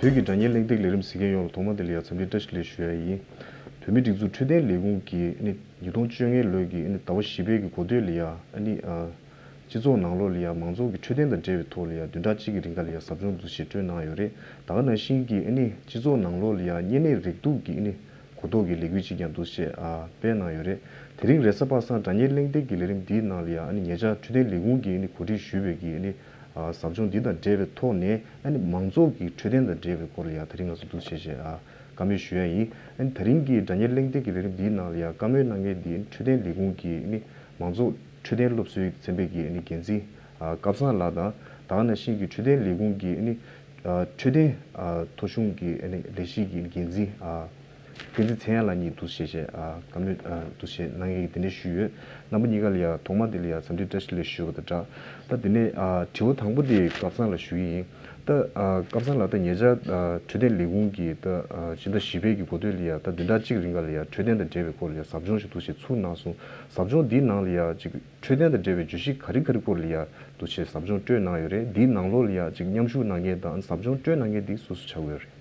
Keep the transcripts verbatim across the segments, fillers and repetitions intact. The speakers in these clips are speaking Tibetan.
བོད་ཀྱི་དྲ་བརྙན་གླེང་སྟེགས་ལས་རིམ་གཟིགས་མཁན་ཡོངས་ལ་ཐོག་མ་དེ་ལ་ཡང་འཚམས་འདྲི་བཀྲ་ཤིས་བདེ་ལེགས་ཞུ་ཡ་ཡིན། བོད་མིའི་སྒྲིག་འཛུགས་འཕྲོད་བསྟེན་ལས་ཁུངས་ཀྱིས་ཨ་ནི་ཉིས་སྟོང་བཅོ་ལྔ་ལོའི་གི་ཨ་ནི་ཟླ་བ་བཞི་པའི་གི་འགོ་སྟོད་ལ་ཡང་ཨ་ནི་ཨ་སྤྱི་ཚོགས་ནང་ལོགས་ལ་ཡང་མང་ཚོགས་ཀྱི་འཕྲོད་བསྟེན་དང་འབྲེལ་བའི་ཐོག་ལ་ཡང་བདུན་ཕྲག་གཅིག་གི་རིང་ག་ལ་ཡང་ཟབ་སྦྱོང་འདུ་ཤེས་སྤྲོད་གནང་ཡོད་རེད། ད་ག་ནང་བཞིན་གྱི་ཨ་ནི་སྤྱི་ཚོགས་ནང་ལོགས་ལ་ཡང་གཉན་ནད་རེག་དུག་གི་ཨ་ནི་གོ་རྟོགས་ཀྱི་ལས་འགུལ་ཅིག་ཀྱང་འདུ་ཤེས་ཨ་སྤེལ་གནང་ཡོད་རེད། དེ་རིང་རེས་གཟའ་པ་སངས་དྲ་བརྙན་གླེང་སྟེགས་ཀྱི་ལས་རིམ་འདིའི་ནང་ལ་ཡང་ཨ་ནི་ཉེ་ཆར་འཕྲོད་བསྟེན་ལས་ཁུངས་ཀྱིས་ཨ་ནི་གོ་སྒྲིག་ཞུས་པའི་གི་ཨ་ནི་ཨ་ཟབ་སྦྱོང་འདི་དང་འབྲེལ་བའི་ཐོག་ནས་ཨ་ནི་མང་ཚོགས་ཀྱི་འཕྲོད་བསྟེན་དང་འབྲེལ་བའི་སྐོར་ལ་ཡང་དེ་རིང་ང་ཚོ་འདུ་ཤེས་བྱས་ཨ་བཀའ་མོལ་ཞུ་ཡ་ཡིན། ཨ་ནི་དེ་རིང་གི་དྲ་བརྙན་གླེང་སྟེགས་ཀྱི་ལས་རིམ་འདིའི་ནང་ལ་ཡང་བཀའ་མོལ་གནང་མཁན་འདི་ཨ་ནི་འཕྲོད་བསྟེན་ལས་ཁུངས་ཀྱི་ཨ་ནི་མང་ཚོགས་འཕྲོད་བསྟེན་སློབ་གསོའི་ཚན་པའི་གི་ཨ་ནི་འགན་འཛིན་ཨ་སྐལ་བཟང་ལགས་དང་ད་ག་ནང་བཞིན་གྱི་འཕྲོད་བསྟེན་ལས་ཁུངས་ཀྱི་ཨ་ནི་ཨ་འཕྲོད་བསྟེན་ཨ་ཐོ་གཞུང་གི་ཨ་ནི་ལས་གཞི་གི་འགན་འཛིན་ཨ་བསྟན་འཛིན་ཚེ་དབྱངས་ལགས་གཉིས་འདུ་ཤེས་བྱས་ཨ་བཀའ་མོལ་ཨ་འདུ་ཤེས་གནང་མཁན་གྱི་དེ་འདྲ་ཞུས་ཡོད། རྣམ་པ་གཉིས་ཀ་ལ་ཡང་ཐོག་མ་དེ་ལ་ཡང་འཚམས་འདྲི་བཀྲ་ཤིས་བདེ་ལེགས་ཞུ་བ་དང་སྦྲགས། ད་དེ་ནས་ཨ་དྲི་བ་དང་པོ་དེ་སྐལ་བཟང་ལ་ཞུ་གི་ཡིན། ད་ཨ་སྐལ་བཟང་ལགས་ད་ཉེ་ཆར་ཨ་འཕྲོད་བསྟེན་ལས་ཁུངས་ཀྱིས་ད་ཨ་ཕྱི་ཟླ་བཞི་པའི་གི་འགོ་སྟོད་ལ་ཡང་ད་བདུན་ཕྲག་གཅིག་རིང་ག་ལ་ཡང་འཕྲོད་བསྟེན་དང་འབྲེལ་བའི་སྐོར་ལ་ཡང་ཟབ་སྦྱོང་ཞིག་འདུ་ཤེས་ཚུགས་གནང་སོང་། ཟབ་སྦྱོང་འདིའི་ནང་ལ་ཡང་ཅིག་འཕྲོད་བསྟེན་དང་འབྲེལ་བའི་བརྗོད་གཞི་ག་རེ་ག་རེ་སྐོར་ལ་ཡང་འདུ་ཤེས་ཟབ་སྦྱོང་སྤྲོད་གནང་ཡོད་རེད། འདིའི་ནང་ལོགས་ལ་ཡང་ཅིག་མཉམ་ཞུགས་གནང་མཁན་དང་ཟབ་སྦྱོང་སྤྲོད་གནང་མཁན་འདི་སུ་སུ་ཆགས་ཀྱི་ཡོད་རེད།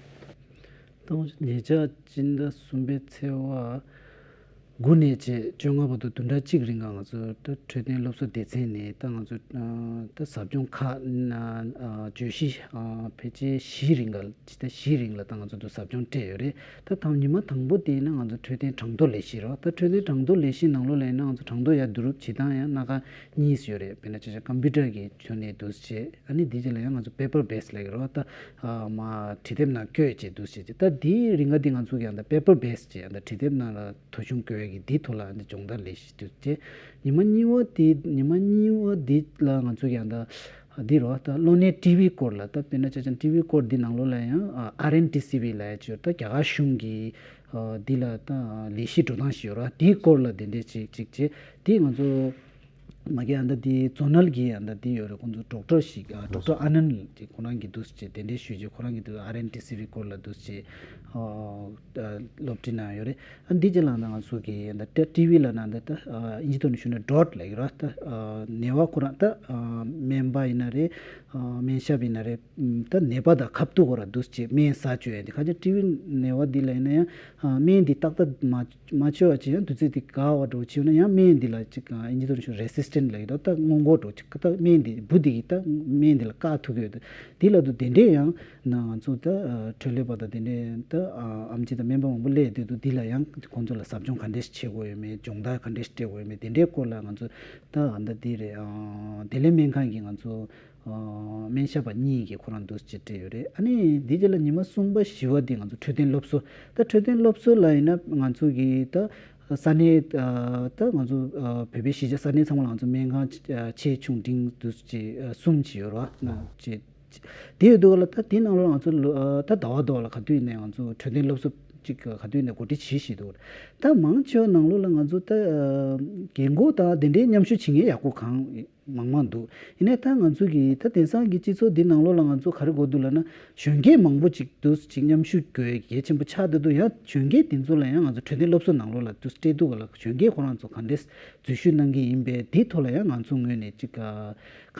ད་ཉེ་ཆར་སྤྱི་ཟླ་གསུམ་པའི་ཚེས་པ་དགུ་ནས་བྱས་བཅོ་ལྔ་བར་དུ་བདུན་ཕྲག་གཅིག་རིང་ལ་ང་ཚོ་ད་འཕྲོད་བསྟེན་སློབ་གསོ་སྡེ་ཚན་ནས་ད་ང་ཚོ་ད་ཟབ་སྦྱོང་ཁག་ན་བརྗོད་གཞི་ཕལ་ཆེར་བཞི་རིང་ལ་ཇི་ལྟར་བཞི་རིང་ལ་ད་ང་ཚོ་ད་ཟབ་སྦྱོང་སྤྲད་ཡོད་རེད། ད་དང་ཉི་མ་དང་པོ་དེ་ཡིན་ན་ང་ཚོ་འཕྲོད་བསྟེན་གྲངས་ཐོ་ལས་གཞི་རེད། ད་འཕྲོད་བསྟེན་གྲངས་ཐོ་ལས་གཞི་ནང་ལོགས་ལ་ཡིན་ན་ང་ཚོ་གྲངས་ཐོ་ཡར་བསྡུ་རུབ་བྱེད་སྟངས་ཡང་སྣ་ཁ་གཉིས་ཡོད་རེད། དཔེར་ན་ཆ་བཞག་ཀམ་པུ་ཊར་གྱི་ཐོག་ནས་འདུ་བྱེད། ཨ་ནི་འདི་རྗེས་ལ་ཡང་ང་ཚོ་པེ་པར་བེ་སི་ལབ་ཀྱི་རེད་བ། ད་ཨ་མ་བྲིས་དེབ་ནང་བཀོད་བྱས་འདུ་བྱེད་ཅིག་ད་འདིའི་རིང་ག་འདི་ང་ཚོ་གི་ཡང་ད་པེ་པར་བེ་སི་ཅིག་ཡང་ད་བྲིས་དེབ་ནང་ལ་ཐོ་གཞུང་བཀོད་ཡ་གི་འདིའི་ཐོག་ལ་ཨ་ནི་སྦྱོང་བརྡར་ལས་གཞི་འདུ་བྱེད། ཉི་མ་གཉིས་པ་འདི་ཉི་མ་གཉིས་པ་འདི་ལ་ང་ཚོ་གི་ཡང་ད་འདི་རེད་བ། ད་གློ་ནད་ཊི་བི་སྐོར་ལ་ད་དཔེར་ན་ཆ་བཞག་ཊི་བི་སྐོར་འདི་ནང་ལོགས་ལ་ཡང་ཨ་ཨར་ཨེན་ཊི་སི་བི་ལབ་ཡ་ཅིག་ཡོད། ད་རྒྱ་གར་གཞུང་གི་ཨ་འདི་ལ་ད་ལས་གཞི་འགྲོ་སྟངས་ཤིག་ཡོད་རེད་བ། འདིའི་སྐོར་ལ་དེ་འདྲས་ཅིག་ཅིག་བྱེད། འདི་ང་ཚོ་མ་གི་ཨ་ད་དེ་ཛོ་ནལ་གྱི་ཨ་ད་དེ་ཡོད་རེད། ཁོང་ཚོ་ཌོག་ཊར་ཞིག་ཌོག་ཊར་ཨ་ནན་ལགས་ཀྱིས་ཁོ་རང་གི་འདུ་བྱེད་དེ་འདྲའི་ཞུས་རྗེས་ཁོ་རང་གི་འདུ་ཨར་ཨེན་ཊི་སི་བི་སྐོར་ལ་འདུ་བྱེད་སློབ་ཁྲིད་གནང་ཡོད་རེད། ཨ་འདི་རྗེས་ལ་ཨ་ད་ང་ཚོ་གི་ཨ་ད་ཊི་བི་ལ་ན་ད་ད་ཨིན་ཇི་ཐོག་ནས་ཞུས་ན་ཌོཊ་ལབ་ཀྱི་རེད། ད་ནད་པ་ཁོ་རང་ད་སྨན་པ་ཡིན་ན་རེད། སྨན་ཞབས་ཡིན་ན་རེད། ད་ནད་པ་དང་ཁ་ཐུག་ཁོ་རང་འདུ་བྱེད་སྨན་ཟ་བཅུག་ཡ་དེ་ཁ་ཅིག་ཊི་བི་ནད་པ་འདི་ལ་ཡིན་ན་ཡང་སྨན་འདི་ཏག་ཏག་མ་མ་བཅོས་པ་བྱས་ཡང་དུས་ཚོད་དེ་འགོར་བ་འདྲ་བོ་བྱས་ན་ཡང་སྨན་འདི་ལ་ཅིག་ཨིན་ཇི་ཐོག་ནས་ཞུ་རེ་སི་སི་ཊེན་ཊི་ལབ་ཀྱི་འདུག་ད་སྔོན་འགོག་འདྲ་བོ་ཅིག་ད་སྨན་འདི་འབུ་འདི་གིས་ད་སྨན་འདི་ལ་བཀག་ཐུབ་ཀྱི་ཡོད། འདི་ལ་དུ་དེ་འདྲས་ཡང་ན་ང་ཚོ་ད་འཕྲོད་ལས་པ་དང་དེ་འདྲས་ད་ཨམ་ཆི་དང་སྨན་པ་མང་པོ་སླེབས་དུས་དུ་འདི་ལ་ཡང་ཁོང་ཚོ་ལ་ཟབ་སྦྱོང་ག་འདྲས་བྱེད་དགོས་ཡོད་མེད། སྦྱོང་བརྡར་ག་འདྲས་སྤྲད་དགོས་ཡོད་མེད། དེ་འདྲས་སྐོར་ལ་ང་ཚོ་ད་ཨ་ད་འདི་རེད། བདེ་ལེགས་སྨན་ཁང་གི་ང་ཚོ་སྨན་ཞབས་པ་གཉིས་ཀྱིས་ཁོ་རང་འདུ་བྱེད་སྤྲད་ཡོད་རེད། ཨ་ནི་འདི་རྗེས་ལ་ཉི་མ་གསུམ་པ་བཞི་པ་འདི་ང་ཚོ་འཕྲོད་བསྟེན་སློབ་གསོ། ད་འཕྲོད་བསྟེན་སློབ་གསོ་ལ་ཡིན་ན་ང་ཚོ་གི་ད་ས་གནས་ད་ང་ཚོ་བོད་པའི་གཞིས་ཆགས་ས་གནས་ཚང་མ་ལ་ང་ཚོ་སྨན་ཁང་ཆེ་ཆུང་འབྲིང་འདུ་བྱེད་གསུམ་ཅིག་ཡོད་རེད་བ། ན་ཅེ་དེ་ཡོད་དུས་ལ་ད་དེ་ནང་ལ་ང་ཚོ་ད་ཟླ་བ་ཟླ་བ་ལ་ག་དུས་ཡིན་ནའི་ང་ཚོ་འཕྲོད་བསྟེན་སློབ་གསོ་ཅིག་ག་དུས་ཡིན་ནའི་གོ་སྒྲིག་བྱེད་བཞིན་འདུག་ད་མང་ཆེ་བ་ནང་ལོགས་ལ་ང་ཚོ་ད་རྒན་གོག་དང་དེ་འདྲའི་མཉམ་ཞུགས་བྱེད་མཁན་ཡག་པོ་གང་མང་མང་འདུག་ཡིན་ནའི་ད་ང་ཚོ་གི་ད་དེང་སང་གི་སྤྱི་ཚོགས་འདི་ནང་ལོགས་ལ་ང་ཚོ་ག་རེ་དགོས་འདུག་ལབ་ན་གཞོན་སྐྱེས་མང་པོ་ཅིག་འདུག་ཅིག་མཉམ་ཞུགས་དགོས་གལ་ཆེན་པོ་ཆགས་བསྡད་འདུག་ཡང་གཞོན་སྐྱེས་དེ་ཚོ་ལ་ཡང་ང་ཚོ་འཕྲོད་བསྟེན་སློབ་གསོ་ནང་ལོགས་ལ་འདུག་སྤྲད་འདུག་ག་ལ་གཞོན་སྐྱེས་ཁོ་རང་ཚོ་ག་འདྲས་འཛུལ་ཞུགས་གནང་གི་ཡིན་པས་འདིའི་ཐོག་ལ་ཡང་ང་ཚོ་ངོས་ནས་ཅིག་ག་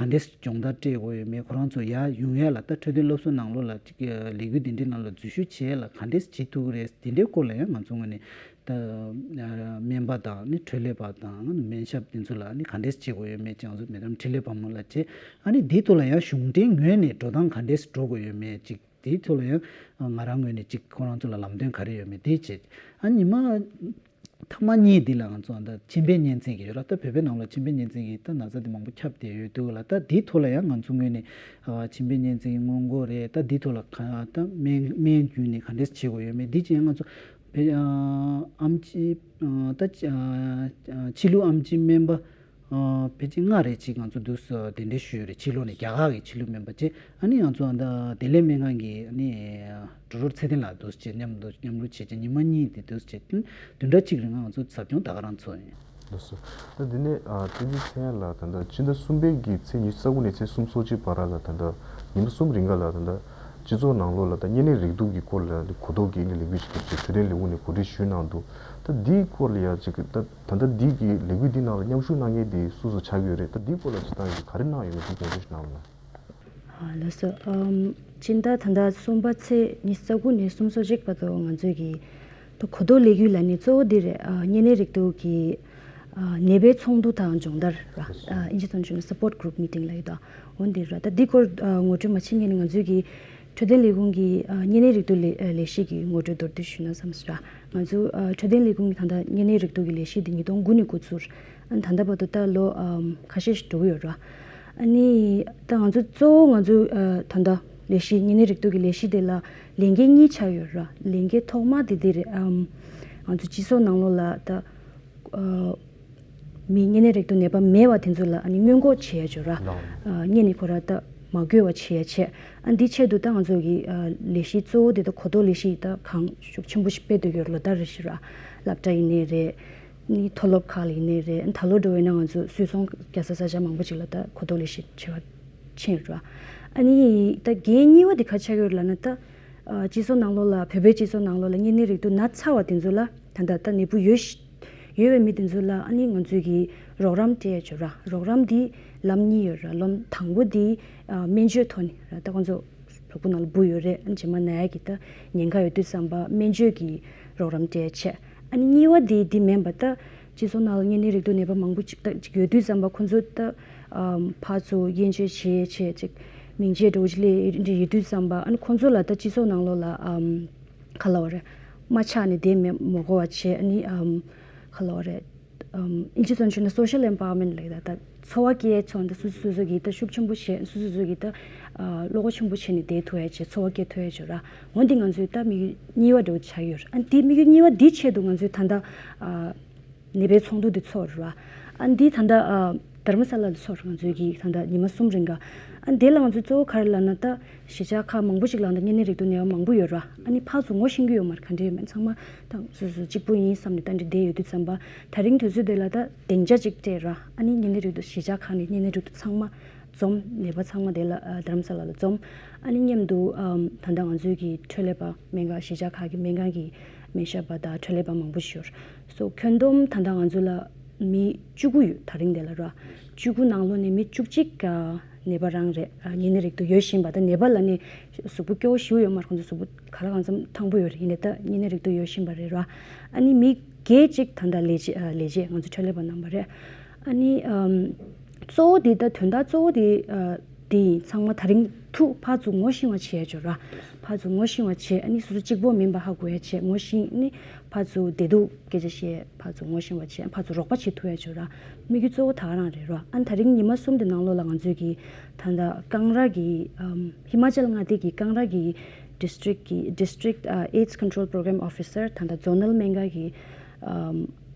འདྲས་སྦྱོང་བརྡར་སྤྲད་དགོས་ཡོད་མེད། ཁོ་རང་ཚོ་ཡར་ཡོང་ཡ་ལ་ད་འཕྲོད་བསྟེན་སློབ་གསོ་ནང་ལོགས་ལ་ཅིག་ལས་འགུལ་འདི་འདྲའི་ནང་ལ་འཛུལ་ཞུགས་བྱེད་ཡ་ལ་ག་འདྲས་བྱེད་ཐུབ་ཀྱི་རེད། དེ་འདྲའི་སྐོར་ལ་ཡང་ང་ཚོ་ངོས་ནས་ད་སྨན་པ་དང་ནི་འཕྲོད་ལས་པ་དང་སྨན་ཞབས་དེ་ཚོ་ལ་ནི་ག་འདྲས་བྱེད་དགོས་ཡོད་མེད་ཅིག་ང་ཚོ་མེ་ཌམ་འཕྲིན་ལས་དཔལ་མོ་ལགས་བྱས། ཨ་ནི་འདིའི་ཐོག་ལ་ཡང་གཞུང་འབྲེལ་ངོས་ནས་འགྲོ་སྟངས་ག་འདྲས་འགྲོ་དགོས་ཡོད་མེད་ཅིག་དེའི་ཐོག་ལ་ཡང་ང་རང་ངོས་ནས་ཅིག་ཁོ་རང་ཚོ་ལ་ལམ་སྟོན་ག་རེ་ཡོད་མེད་དེ་བྱས། ཨ་ཉི་མ་ཐ་མ་གཉིས་འདི་ལ་ང་ཚོ་ཨ་ད་མཆིན་པའི་གཉན་ཚད་ཀྱི་ཡོད་ར། ད་བོད་པའི་ནང་ལ་མཆིན་པའི་གཉན་ཚད་ཀྱི་ད་ན་ཚ་དེ་མང་པོ་ཁྱབ་བསྡད་ཡོད་འདུག་ལ། ད་འདིའི་ཐོག་ལ་ཡང་ང་ཚོ་ངོས་ནས་ཨ་མཆིན་པའི་གཉན་ཚད་ཀྱི་སྔོན་འགོག་རེད། ད་འདིའི་ཐོག་ལ་ག་ད་སྨན་སྨན་བརྒྱུད་ནས་ག་འདྲས་བྱེད་དགོས་ཡོད་མེད་འདི་ཅི་ཡང་ང་ཚོ་བོད་ཨ་ཨམ་ཆི་ཨ་ད་ཨ་ཨ་ཕྱི་ལུགས་ཨམ་ཆི་སྨན་པ་ཨ་ཕལ་ཆེར་ལྔ་རེ་ཅིག་ང་ཚོ་འདུག་སེ་གདན་འདྲེན་ཞུས་ཡོད་རེད། ཕྱི་ལོགས་ནས་རྒྱ་གར་གྱི་ཕྱི་ལུགས་སྨན་པ་བཅས། ཨ་ནི་ང་ཚོ་ཨ་ད་བདེ་ལེགས་སྨན་ཁང་གི་ཨ་ནི་ཌོག་ཊར་ཚེ་བརྟན་ལགས་འདུག་སེ་མཉམ་དུ་མཉམ་རུབ་བྱས་བྱས་ཉི་མ་གཉིས་དེ་འདུག་སེ་བྱས་བདུན་ཕྲག་གཅིག་རིང་ང་ཚོ་ཟབ་སྦྱོང་ད་ག་རང་ཚོགས་ཡིན། ལགས་སོ། ད་འདི་ནས་ཨ་བསྟན་འཛིན་ཚེ་དབྱངས་ལགས་ད་ལྟ་ཕྱི་ཟླ་གསུམ་པའི་གི་ཚེས་ཉི་ཤུ་རྩ་དགུ་ནས་ཚེས་སུམ་ཅུ་སོ་གཅིག་བར་ལ་ད་ལྟ་ཉིན་གྲངས་གསུམ་རིང་ག་ལ་ད་ལྟ་སྤྱི་ཚོགས་ནང་ལོགས་ལ་ད་གཉན་ནད་རེག་དུག་གི་སྐོར་ལ་གོ་རྟོགས་ཀྱི་ཨ་ནི་ལས་འགུལ་ཞིག་འདུག་ཅེས་འཕྲོད་བསྟེན་ལས་ཁུངས་ནས་གོ་སྒྲིག་ཞུས་གནང་འདུག་ད་འདིའི་སྐོར་ལ་ཡང་ཅིག་ད་ད་ལྟ་འདི་གི་ལས་འགུལ་འདི་ནང་ལ་མཉམ་ཞུགས་གནང་མཁན་དེ་སུ་སུ་ཆགས་ཀྱི་ཡོད་རེད། ད་འདིའི་སྐོར་ལ་སྤྱིར་བཏང་གི་ག་རེ་གནང་ཡོད་མེད་འདི་དགོངས་དོན་ཞིག་གནང་རོགས་གནང་། ལགས་སོ། ཨམ་ སྤྱི་ཟླ་ད་ལྟ་གསུམ་པ་ཚེས་ཉི་ཤུ་རྩ་དགུ་ནས་སུམ་ཅུ་སོ་གཅིག་བར་དུ་ང་ཚོས་ཀྱི་ད་གོ་རྟོགས་སླེབས་ཡུལ་ལ་ནི་གཙོ་བོ་འདི་རེད། ཨ་གཉན་ནད་རེག་དུག་གི་ཨ་ནད་པའི་ཚོགས་འདུ་དང་སྦྱོང་བརྡར་ར། ཨ་ཨིན་ཇི་ཚོན་ཆུ་ན་support group meeting ལ་ཡོད་དོ། འོན་ཏེ་ར་ད་འདི་སྐོར་ཨ་ངོ་སྤྲོད་མ་བྱེད་ངེས་ནི་ང་ཚོས་ཀྱི་འཕྲོད་བསྟེན་ལས་ཁུངས་ཀྱི་ཨ་གཉན་ནད་རེག་དུག་ལས་ཨ་ལས་གཞི་གི་ངོ་སྤྲོད་མདོར་བསྡུས་ཞུས་ན་བསམ་སོང་ར། ང་ཚོ་ཨ་འཕྲོད་བསྟེན་ལས་ཁུངས་ཀྱི་ད་ལྟ་གཉན་ནད་རེག་དུག་གི་ལས་གཞི་འདི་ཉིས་སྟོང་དགུ་ནས་འགོ་ཚུགས། ཨ་ནི་ད་ལྟ་བར་དུ་ད་ལོ་ཨམ་ཁ་ཤས་ཤིག་འགྲོ་གི་ཡོད་ར། ཨ་ནི་ད་ང་ཚོ་གཙོ་བོ་ང་ཚོ་ཨ་ད་ལྟ་ལས་གཞི་གཉན་ནད་རེག་དུག་གི་ལས་གཞི་དེ་ལ་ལས་འགན་གཉིས་ཆགས་ཡོད་ར། ལས་འགན་ཐོག་མ་དེ་འདི་རེད། ཨམ་ང་ཚོ་སྤྱི་ཚོགས་ནང་ལོགས་ལ་ད་ཨ་མི་གཉན་ནད་རེག་དུག་ནད་པ་མེད་པ་དེ་ཚོ་ལ་ཨ་ནི་སྔོན་འགོག་བྱེད་ཡ་ཅིག་ཡོད་ར། ལགས། ཨ་གཉན་ནད་ཁོ་ར་ད་མ་འགོས་པ་བྱེད་ཡ་ཆེད། ཨ་འདི་ཆེད་དུ་ད་ང་ཚོ་གི་ཨ་ལས་གཞི་གཙོ་བོ་དེ་ད་གོ་རྟོགས་ལས་གཞི་ད་གང་ཤུགས་ཆེན་པོ་ཞིག་སྤེལ་དུ་ཡོད་ལོ་ཟླ་རེ་བཞིན་ར། སློབ་གྲྭ་ཡིན་ནའི་རེད། ནི་མཐོ་སློབ་ཁག་ལ་ཡིན་ནའི་རེད། ད་ལོ་འགྲོ་བས་ན་ང་ཚོ་སུད་ཚོང་རྒྱག་ས་ས་ཆ་མང་པོ་ཅིག་ལ་ད་གོ་རྟོགས་ལས་གཞི་བྱེད་པ་ཕྱིན་ཡོད་ར། ཨ་ནི་ད་འགན་གཉིས་པ་དེ་ག་ཆགས་ཡོད་ལབ་ན་ད་ཨ་སྤྱི་ཚོགས་ནང་ལོགས་ལ་བོད་པའི་སྤྱི་ཚོགས་ནང་ལོགས་ལ་གཉན་ནད་རེག་དུག་ན་ཚ་བ་དེ་ཚོ་ལ་ད་ད་ད་ནད་འབུ་ཡོད་ཤ་ཡོད་པའི་མི་དེ་ཚོ་ལ་ཨ་ནི་ང་ཚོས་ཀྱི་རོགས་རམ་སྤྲད་ཡ་ཅིག་ཡོད་ར། རོགས་རམ་དེ་ལམ་གཉིས་ཡོད་ར། ལམ་དང་པོ་དེ་ཨ་སྨན་བཅོས་ཐོག་ནས་ར། ད་ཁོང་ཚོ་གཟུགས་པོ་ནང་ལ་འབུ་ཡོད་རེད། ཨ་ནི་རྗེས་མ་ན་ཡ་གི་ད་ཉེན་ཁ་ཡོད་དུས་ཙམ་པ་སྨན་བཅོས་ཀྱི་རོགས་རམ་སྤྲད་ཆེད། ཨ་ནི་གཉིས་པ་དེ་དེ་མིན་པ་ད་སྤྱི་ཚོགས་ནང་ལ་གཉན་ནད་རེག་དུག་ནད་པ་མང་པོ་ཅིག་ད་ཅིག་ཡོད་དུས་ཙམ་པ་ཁོང་ཚོ་ད་ཨམ་ཕར་ཚུར་དབྱེ་འབྱེད་བྱེད་ཆེད་ཅིག་མིང་ཆད་འདྲ་བོ་ཅིག་སླེབས་འདྲ་ཡོད་དུས་ཙམ་པ་ཨ་ནི་ཁོང་ཚོ་ལ་ད་སྤྱི་ཚོགས་ནང་ལོགས་ལ་ཨམ་ག་ལབ་དགོས་རེད། མ་ཆགས་ནས་བསྡད་མི་མི་དགོས་པ་བྱེད། ཨ་ནི་ཨམ་ག་ལབ་དགོས་རེད། ཨམ་ཨིན་ཇི་ཚོན་ཆུ་ན་social empowerment ལབ་ད། ད་འཚོ་བ་སྐྱེལ་ཚོ་ད་སོ་སོ་སོ་སོ་གིས་ད་ཤུགས་ཆེན་པོ་བྱས། སོ་སོ་སོ་གིས་ད་ཨ་བློ་ཁོག་ཆེན་པོ་བྱས་ནས་བསྡད་ཐུབ་ཡ་བྱས། འཚོ་བ་སྐྱེལ་ཐུབ་ཡ་བྱས་ར། འོན་ཏེ་ང་ཚོས་ད་དམིགས་ཡུལ་གཉིས་པ་འདྲ་བོ་ཆགས་ཡོད་ར། ཨ་ནི་དེ་དམིགས་ཡུལ་གཉིས་པ་འདི་ཆེད་དུ་ང་ཚོས་ད་ལྟ་ཨ་ནད་པའི་ཚོགས་འདུ་འདི་ཚོགས་ར། ཨ་ནི་འདི་ད་ལྟ་ཨ་དྷརྨ་ས་ལ་ལ་ཚོགས་ར། ང་ཚོས་ཀྱིས་ད་ལྟ་ཉི་མ་གསུམ་རིང་ག་ཨ་ནི་དེ་ལ་ང་ཚོས་གཙོ་བོ་ག་རེ་ལབ་ན་ད་གཞིས་ཆགས་ཁག་མང་པོ་ཞིག་ལ་ད་གཉན་ནད་རེག་དུག་ནད་པ་མང་པོ་ཡོད་ར། ཨ་ནི་ཕར་ཚུར་ངོ་ཤེས་ཀྱི་ཡོད་མ་རེད། ག་འདྲ་ཡོད་མེད་ཚང་མ་ད་སོ་སོ་གཅིག་པུ་ཡིན་བསམ་ནས་ད་འདི་བསྡད་ཡོད་དུས་ཙམ་པ་ད་རིང་དུས་ཚོད་དེ་ལ་ད་སྡིངས་ཆ་གཅིག་སྤྲད་ར། ཨ་ནི་གཉན་ནད་རེག་དུག་གཞིས་ཆགས་ཁག་ནས་གཉན་ནད་རེག་དུག་ཚང་མ་འཛོམས། ནད་པ་ཚང་མ་དེ་ལ་ཨ་དྷརྨ་ས་ལ་ལ་འཛོམས། ཨ་ནི་མཉམ་དུ་ཨམ་ད་ལྟ་ང་ཚོའི་གི་འཕྲོད་ལས་པ་སྨན་ཁང་གཞིས་ཆགས་ཁག་གི་སྨན་ཁང་གི་སྨན་ཞབས་པ་དང་འཕྲོད་ལས་པ་མང་པོ་ཞིག་ཡོད། སོ་ཁྱོན་བསྡོམས་ད་ལྟ་ང་ཚོ་ལ་མི་བཅུ་དགུ་ཡོད། ད་རིང་དེ་ལ་ར་བཅུ་དགུ་ནང་ལོགས་ནས་མི་བཅུ་གཅིག་ག་ནད་པ་རང་རེད། ཨ་གཉན་ནད་རེག་དུག་ཡོད་བཞིན་པ་དང་། ནད་པ་ལབ་ནས་གཟུགས་པོ་སྐྱོ་བོ་ཞེ་པོ་ཡོད་མ་རེད། ཁོང་ཚོ་གཟུགས་པོ་ག་ལ་གང་འཚམ་ཐང་པོ་ཡོད་རེད། ཡིན་ནའི་ད་གཉན་ནད་རེག་དུག་ཡོད་བཞིན་པ་རེད་ར། ཨ་ནི་མི་བརྒྱད་ཅིག་ད་ལྟ་ལས་བྱེད་ཨ་ལས་བྱེད་ང་ཚོ་འཕྲོད་ལས་པ་རྣམ་པ་རེད། ཨ་ནི་ཨམ་གཙོ་བོ་དེ་ད་དོན་དག་གཙོ་བོ་དེ་ཨ་དེ་ཡིན། ཚང་མ་ད་རིང་ཐུག་ཕར་ཚུར་ངོ་ཤེས་པ་བྱེད་ཡ་ཅིག་ཡོད་ར། ཕར་ཚུར་ངོ་ཤེས་པ་བྱེད། ཨ་ནི་སོ་སོ་གཅིག་པོ་མིན་པ་ཧ་གོ་ཡ་བྱེད། ངོ་ཤེས། ཨ་ནི་ཕར་ཚུར་བདེ་སྡུག་སྐད་ཆ་བཤད། ཕར་ཚུར་ངོ་ཤེས་པ་བྱེད། ཕར་ཚུར་རོགས་པ་བྱེད་ཐུབ་ཡ་ཅིག་ཡོད་ར། དམིགས་ཡུལ་གཙོ་བོ་ད་ག་རང་རེད་ར། ཨ་ནི་ད་རིང་ཉི་མ་གསུམ་དེ་ནང་ལོགས་ལ་ང་ཚོས་ཀྱི་ད་ལྟ་ཀང་ར་གི་ཨམ་ཧི་མ་ཅལ་མངའ་སྡེ་གི་ཀང་ར་གི་district གི་district ཨ་AIDS control program officer ད་ལྟ་zonal སྨན་ཁང་གི་ཨམ་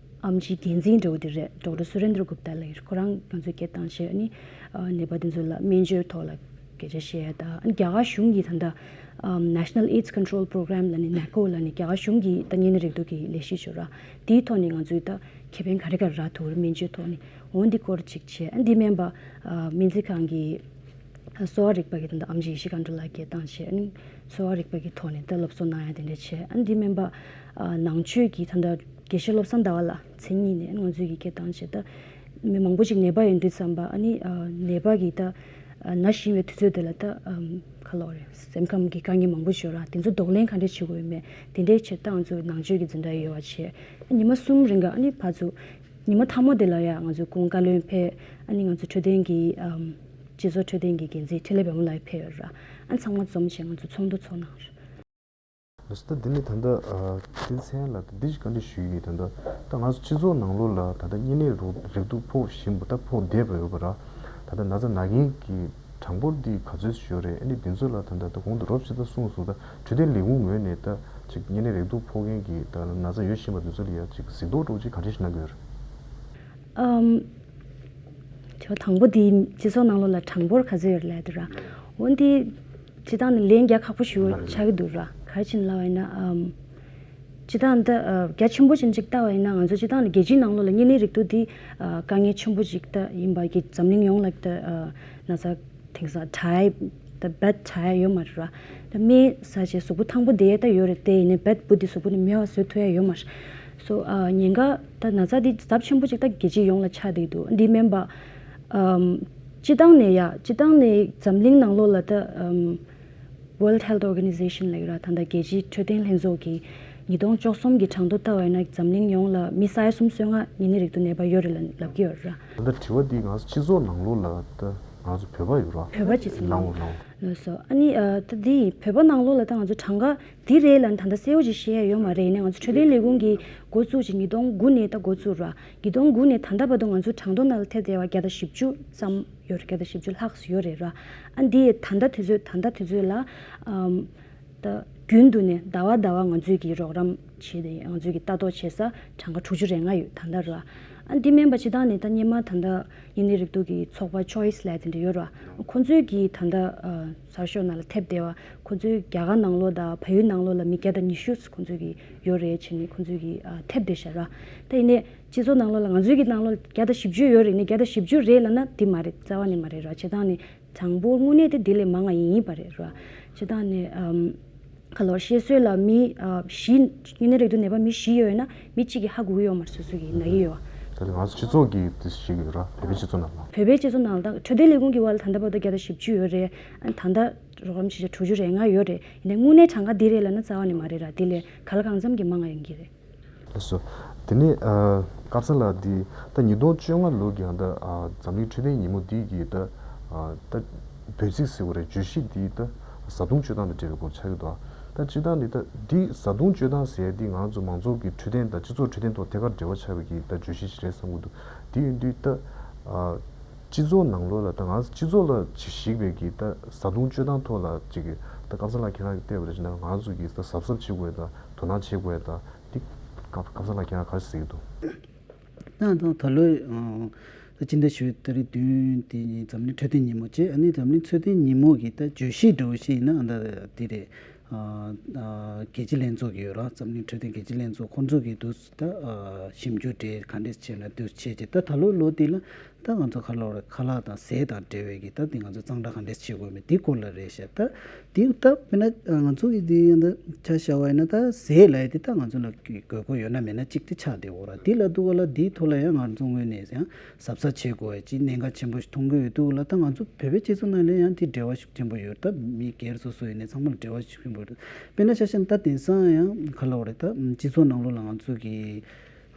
ཨེམ་ཆི་འགན་འཛིན་འདྲ་བོ་དེ་རེད། ཌོག་ཊར་སུ་རེན་དྲ་གུབ་ཏཱ་ལགས་ཡིན། ཁོ་རང་ང་ཚོས་སྐད་བཏང་བྱས། ཨ་ནི་ཨ་ནད་པ་དེ་ཚོ་ལ་སྨན་བཅོས་ཐོག་ལ་སྐད་ཆ་བཤད་ཡ་དང་། ཨ་ནི་རྒྱ་གར་གཞུང་གིས་ད་ལྟ་ཨམ་National AIDS Control Program ལབ་ནས་ནེ་ཀོ་ལབ་ནས་རྒྱ་གར་གཞུང་གིས་ད་གཉན་ནད་རེག་དུག་གི་ལས་གཞི་ཅིག་ཡོད་ར། དེའི་ཐོག་ནས་ང་ཚོས་ད་ཁེ་ཕན་ག་རེ་ག་རེ་རག་ཐུབ་རེད། སྨན་བཅོས་ཐོག་ནས། འོ་འདི་སྐོར་ཅིག་བྱས། ཨ་འདི་མིན་པ་ཨ་སྨན་རྩིས་ཁང་གི་གསོ་བ་རིག་པ་གི་ད་ལྟ་ཨེམ་ཆི་ཡེ་ཤེས་མཁའ་འགྲོ་ལགས་སྐད་བཏང་བྱས། ཨ་ནི་གསོ་བ་རིག་པ་གི་ཐོག་ནས་ད་སློབ་གསོ་གནང་ཡ་དེ་འདྲ་བྱས། ཨ་འདི་མིན་པ་ཨ་ནང་ཆོས་ཀྱི་ད་ལྟ་དགེ་བཤེས་བློ་བཟང་ཟླ་བ་ལགས་མཚན་ཉིད་ནས་ང་ཚོས་ཀྱི་སྐད་བཏང་བྱས། ད་མི་མང་པོ་ཞིག་ནད་པ་ཡོང་དུས་ཙམ་པ་ཨ་ནི་ཨ་ནད་པ་གི་ད་ཨ་ན་བཞིན་པའི་དུས་ཚོད་དེ་ལ་ད་ཨམ་ག་ལབ་དགོས་རེད། སེམས་ཁམས་ཀྱི་དཀའ་ངལ་མང་པོ་ཞིག་ཡོད་ར། དེ་ཚོ་གདོང་ལེན་ག་འདྲས་བྱེད་དགོས་ཡོད་མེད་དེ་འདྲའི་ཆེད་ད་ང་ཚོ་ནང་ཆོས་ཀྱི་འཛིན་གྲྭ་ཡོད་པ་བྱས། ཉི་མ་གསུམ་རིང་ག་ཨ་ནི་ཕར་ཚུར་ཉི་མ་མཐའ་མ་དེ་ལ་ཡ་ང་ཚོའི་སྐུ་ངོ་བཀའ་བློན་ཕེབས། ཨ་ནི་ང་ཚོ་འཕྲོད་བསྟེན་གྱི་ཨམ་སྤྱི་ཚོགས་འཕྲོད་བསྟེན་གྱི་འགན་འཛིན་འཕྲིན་ལས་བལ་མོ་ལགས་ཕེབས་ཡོད་ར། ཨ་ནི་ཚང་མ་འཛོམས་བྱས་ང་ཚོ་ཚོགས་འདུ་ཚོགས་གནང་ར། ལགས་སོ། ད་འདི་ནི་ད་ལྟ་ཨ་དེ་ཚན་ལ་ད་འདི་ཞིག་བཀའ་འདྲི་ཞུ་ཡི་ཡིན། ད་ལྟ་ད་ང་ཚོ་སྤྱི་ཚོགས་ནང་ལོགས་ལ་ད་ལྟ་གཉན་ནད་རོ་རེག་དུག་ཕོག་བཞིན་པ་ད་ཕོག་བསྡད་པ་ཡོད་པ་ར། ད་ལྟ་ན་ཚ་ན་མཁན་གྱི་གྲངས་འབོར་འདི་ག་ཚོད་ཞིག་ཡོད་རེད། ཨ་ནི་འདི་ཚོ་ལ་ད་ལྟ་ད་གོང་དུ་རོབ་ཅིག་ད་གསུངས་སོང་། ད་འཕྲོད་བསྟེན་ལས་ཁུངས་ངོས་ནས་ད་ཅིག་གཉན་ནད་རེག་དུག་ཕོག་མཁན་གྱི་ད་ན་ཚ་ཡོད་བཞིན་པ་འདི་ཚོ་ལ་ཡ་ཅིག་གཟིགས་རྟོག་འདྲ་བོ་ཅིག་ག་འདྲ་ཞིག་གནང་གི་ཡོད་རེད། ཨམ། དྲི་བ་དང་པོ་འདི་སྤྱི་ཚོགས་ནང་ལོགས་ལ་གྲངས་འབོར་ག་ཚོད་ཡོད་རེད་ལབ་དུས་ར། འོ་འདི་སྤྱིར་བཏང་ནས་ལན་རྒྱག་ཁག་པོ་ཞིག་ཆགས་ཀྱི་འདུག་ར། ག་རེ་བྱས་ནས་ལབ་པ་ཡིན་ན་ཨམ། སྤྱིར་བཏང་འདི་ཨ་རྒྱ་ཆེན་པོ་ཅན་ཅིག་ལྟ་བ་ཡིན་ན་ང་ཚོ་སྤྱིར་བཏང་ནས་རྒྱལ་སྤྱིའི་ནང་ལོགས་ལ་གཉན་ནད་རེག་དུག་འདི་ཨ་དཀའ་ངལ་ཆེན་པོ་ཅིག་ད་ཡིན་པ་གི་འཛམ་གླིང་ཡོངས་ལ་ད་ཨ་ན་ཚ་དེང་སང་དྲག་ཡ་ད་བད་དྲག་ཡ་ཡོད་མ་རེད་ར། ད་སྨན་ཟ་བྱས་གཟུགས་པོ་ཐང་པོ་བསྡད་ཡ་ད་ཡོད་རེད་དེ། ཡིན་ནའི་བད་འབུ་འདི་གཟུགས་པོ་ནས་མེད་པ་བཟོ་ཐུབ་ཡ་ཡོད་མ་རེད། སོ་ཨ་ཉེན་ཁ་ད་ན་ཚ་འདི་ཚབས་ཆེན་པོ་ཅིག་ད་རྒྱལ་སྤྱི་ཡོངས་ལ་ཆགས་བསྡད་འདུག་འདི་མིན་པ་ཨམ་སྤྱིར་བཏང་ནས་ཡ་སྤྱིར་བཏང་ནས་འཛམ་གླིང་ནང་ལོགས་ལ་ད་ཨམ་ World Health Organization ལབ་ཡོད་ར། ད་ལྟ་རྒྱལ་སྤྱིའི་འཕྲོད་བསྟེན་ལྷན་ཚོགས་ཀྱིས་ཉིས་སྟོང་བཅུ་གསུམ་གྱི་གྲངས་ཐོ་ལྟ་བ་ཡིན་ན་འཛམ་གླིང་ཡོངས་ལ་མི་ས་ཡ་སུམ་ཅུ་སོ་ལྔ་གཉན་ནད་རེག་དུག་ནད་པ་ཡོད་རེད་ལབ་ལབ་ཀྱི་ཡོད་ར། ད་ལྟ་དྲི་བ་འདི་ང་ཚོ་སྤྱི་ཚོགས་ནང་ལོགས་ལ་ད་ང་ཚོ་བོད་པ་ཡོད་ར། བོད་པ་སྤྱི་ཚོགས་ནང་ལོགས་ལ། ལགས་སོ། ཨ་ནི་ཨ་ད་འདི་བོད་པ་ནང་ལོགས་ལ་ད་ང་ཚོ་གྲངས་ཀ་འདི་རེད་ལབ་ནས་ད་ལྟ་གསལ་བོ་ཅིག་བཤད་ཡ་ཡོད་མ་རེད། ཡིན་ནའི་ང་ཚོ་འཕྲོད་བསྟེན་ལས་ཁུངས་ཀྱིས་འགོ་བཙུགས་ཅིག་ཉིས་སྟོང་དགུ་ནས་ད་འགོ་བཙུགས་ར། ཉིས་སྟོང་དགུ་ནས་ད་ལྟ་བར་དུ་ང་ཚོའི་གྲངས་ཐོ་ནང་ལ་ཐེབས་བསྡད་པ་བརྒྱ་དང་བཞི་བཅུ་ཙམ་ཡོད་རེད། བརྒྱ་དང་བཞི་བཅུ་ལྷག་ཙམ་ཡོད་རེད་ར། ཨ་འདི་ད་ལྟ་དུས་ཚོད་ད་ལྟ་དུས་ཚོད་ལ་ཨམ་ད་རྒྱུན་དུ་ནས་ཟླ་བ་ཟླ་བ་ང་ཚོས་ཀྱི་རོགས་རམ་བྱས་ཏེ་ང་ཚོས་ཀྱི་ལྟ་རྟོག་བྱེད་ས་གྲངས་ཀ་དྲུག་ཅུ་རེ་ལྔ་ཡོད་ད་ལྟ་ར། ཨ་འདི་མིན་པ་སྤྱིར་བཏང་ནས་ད་སྔོན་མ་ད་ལྟ་གཉན་ནད་རེག་དུག་གི་ཚོགས་པ་ཅོའི་སི་ལབ་དེ་འདྲ་ཡོད་ར། ཁོང་ཚོས་ཀྱི་ད་ལྟ་ཨ་གསར་ཤོག་ནང་ལ་ཐེབས་བསྡད་པ་ཁོང་ཚོའི་རྒྱ་གར་ནང་ལོགས་དང་བལ་ཡུལ་ནང་ལོགས་ལ་མི་བརྒྱ་དང་ཉི་ཤུ་ཁོང་ཚོས་ཀྱི་ཡོད་རེད་བྱས་ནས་ཁོང་ཚོས་ཀྱི་ཨ་ཐེབས་བསྡད་ཤག་ར། ད་ཡིན་ནའི་སྤྱི་ཚོགས་ནང་ལོགས་ལ་ང་ཚོའི་གི་ནང་ལོགས་བརྒྱ་དང་བཞི་བཅུ་ཡོད་རེད་ནི་བརྒྱ་དང་བཞི་བཅུ་རེད་ལབ་ན་འདི་མ་རེད། རྩ་བ་ནས་མ་རེད་ར། བྱེད་སྟངས་ནི་དང་པོ་དངོས་གནས་དེ་འདི་ལས་མང་ང་ཡིན་པ་རེད་ར། བྱེད་སྟངས་ནི་ཨམ་ག་ལོར་བཤད་སྲོལ་ལ་མི་ཨ་བཞི་གཉན་ནད་རེག་དུག་ནད་པ་མི་བཞི་ཡོད་ན་མི་གཅིག་གིས་ཧ་གོ་གི་ཡོད་མ་རེད། སོ་སོ་གིས་ན་གི་ཡོད། ད་ལྟ་ང་ཚོ་སྤྱི་ཚོགས་ཀྱི་དེ་ཞིག་ཡོད་ར། བོད་པའི་སྤྱི་ཚོགས་ནང་ལ། བོད་པའི་སྤྱི་ཚོགས་ནང་ལ་ད་འཕྲོད་བསྟེན་ལས་ཁུངས་ཀྱི་བར་ལ་ད་ལྟ་བར་དུ་བརྒྱ་དང་བཞི་བཅུ་ཡོད་རེད། ཨ་ད་ལྟ་རོགས་རམ་བྱེད་བྱ་དྲུག་ཅུ་རེ་ལྔ་ཡོད་རེད། ཡིན་ནའི་དངོས་གནས་གྲངས་ཀ་འདི་རེད་ལབ་ན་རྩ་བ་ནས་མ་རེད་ར། འདི་ལས་ག་ལ་གང་འཚམ་གྱི་མང་ང་ཡོང་གི་རེད། ལགས་སོ། དེ་ནས་ཨ་སྐལ་བཟང་ལགས་འདི་ད་ཉིས་སྟོང་བཅོ་ལྔ་ལོ་གི་ཨ་ད་ཨ་འཛམ་གླིང་འཕྲོད་བསྟེན་ཉིན་མོ་འདི་གི་ད་ཨ་ད་འབོད་ཚིག་ཟེར་བ་རེད། བརྗོད་གཞི་འདི་ད་བཟའ་བཏུང་སྤྱོད་སྟངས་དང་འབྲེལ་བའི་སྐོར་ཆགས་ཀྱི་འདུག་ད་སྤྱིར་བཏང་འདི་ད་འདི་བཟའ་བཏུང་སྤྱོད་སྟངས་ཟེར་ཡ་འདི་ང་ཚོ་མང་ཚོགས་ཀྱི་འཕྲོད་བསྟེན་དང་སྤྱི་ཚོགས་འཕྲོད་བསྟེན་ཐོག་ཐད་ཀར་འབྲེལ་བ་ཆགས་པའི་གི་ད་བརྗོད་གཞི་ཞིག་རེད་བསམ་གྱི་འདུག་དེ་ཡིན་དུས་ད་ཨ་སྤྱི་ཚོགས་ནང་ལོགས་ལ་ད་ང་ཚོ་སྤྱི་ཚོགས་ལ་ཅིག་གཞིགས་པའི་གི་ད་བཟའ་བཏུང་སྤྱོད་སྟངས་ཐོག་ལ་ཅིག་གི་ད་སྐལ་བཟང་ལགས་ཁྱེད་རང་གིས་བལྟས་པ་རེད་ཅེ་ན་ང་ཚོ་གིས་ད་གཟབ་གཟབ་བྱེད་དགོས་ཡ་ད་དོ་སྣང་བྱེད་དགོས་ཡ་ད། འདི་སྐལ་བཟང་ལགས་ཁྱེད་རང་ག་རེ་ཟེར་གྱི་འདུག་ད་ད་ད་ལོའི་ཨ་ད་སྤྱི་ཟླ་བཞི་པའི་ཏ་རིག་བདུན་དེ་ཉིན་འཛམ་གླིང་འཕྲོད་བསྟེན་ཉིན་མོ་བྱས། ཨ་ནི་འཛམ་གླིང་འཕྲོད་བསྟེན་ཉིན་མོ་གི་ད་བརྗོད་གཞི་འདྲ་བོ་ཞིག་ཡིན་ན་ཨ་ད་དེ་རེད། ཨ་ཨ་རྒྱལ་སྤྱི་ལྷན་ཚོགས་ཀྱི་ཡོད་ར། འཛམ་གླིང་འཕྲོད་བསྟེན་རྒྱལ་སྤྱི་ལྷན་ཚོགས་ཁོང་ཚོ་གིས་འདུག་ད་ཨ་ཞིབ་འཇུག་གྲས་ག་འདྲས་བྱས་ན་འདུག་བྱས་རྗེས་ད་ད་ལོ་ལོ་དེ་ལ་ད་ང་ཚོ་ཁ་ལག་ཁ་ལག་དང་ཟས་དང་འབྲེལ་བའི་གི་ད་དེ་ང་ཚོ་གཙང་སྦྲ་ག་འདྲས་བྱེད་དགོས་མེད་དེ་སྐོར་ལ་རེད་ཤག་ད་དེ་ད་དཔེར་ན་ང་ཚོ་གི་དེ་ཡང་ད་ཆ་བཞག་པ་ཡིན་ན་ད་ཟས་ལབ་ཡ་དེ་ད་ང་ཚོ་ལ་དགོས་མཁོ་ཡོད་ན་མེད་ན་གཅིག་དེ་ཆགས་བསྡད་ཡོད་ར། དེ་ལ་འདུག་ག་ལ་དེའི་ཐོག་ལ་ཡང་ང་ཚོ་ངོས་ནས་ཡང་གཟབ་གཟབ་བྱེད་དགོས་ཡ་གཅིག་གནད་འགག་ཆེན་པོ་ཞིག་མཐོང་གི་ཡོད་འདུག་ག་ལ། ད་ང་ཚོ་བོད་པའི་སྤྱི་ཚོགས་ནང་ལ་ཡང་དེ་འབྲེལ་བ་ཤུགས་ཆེན་པོ་ཡོད་རེད། ད་མི་སྒེར་སོ་སོ་ཡིན་ནའི་ཚང་མ་ལ་འབྲེལ་བ་ཤུགས་ཆེན་པོ་ཡོད་རེད། དཔེར་ན་ཆ་བཞག་ན་ད་དེང་སང་ཡང་ག་ལབ་དགོས་རེད། ད་སྤྱི་ཚོགས་ནང་ལོགས་ལ་ང་ཚོ་གི་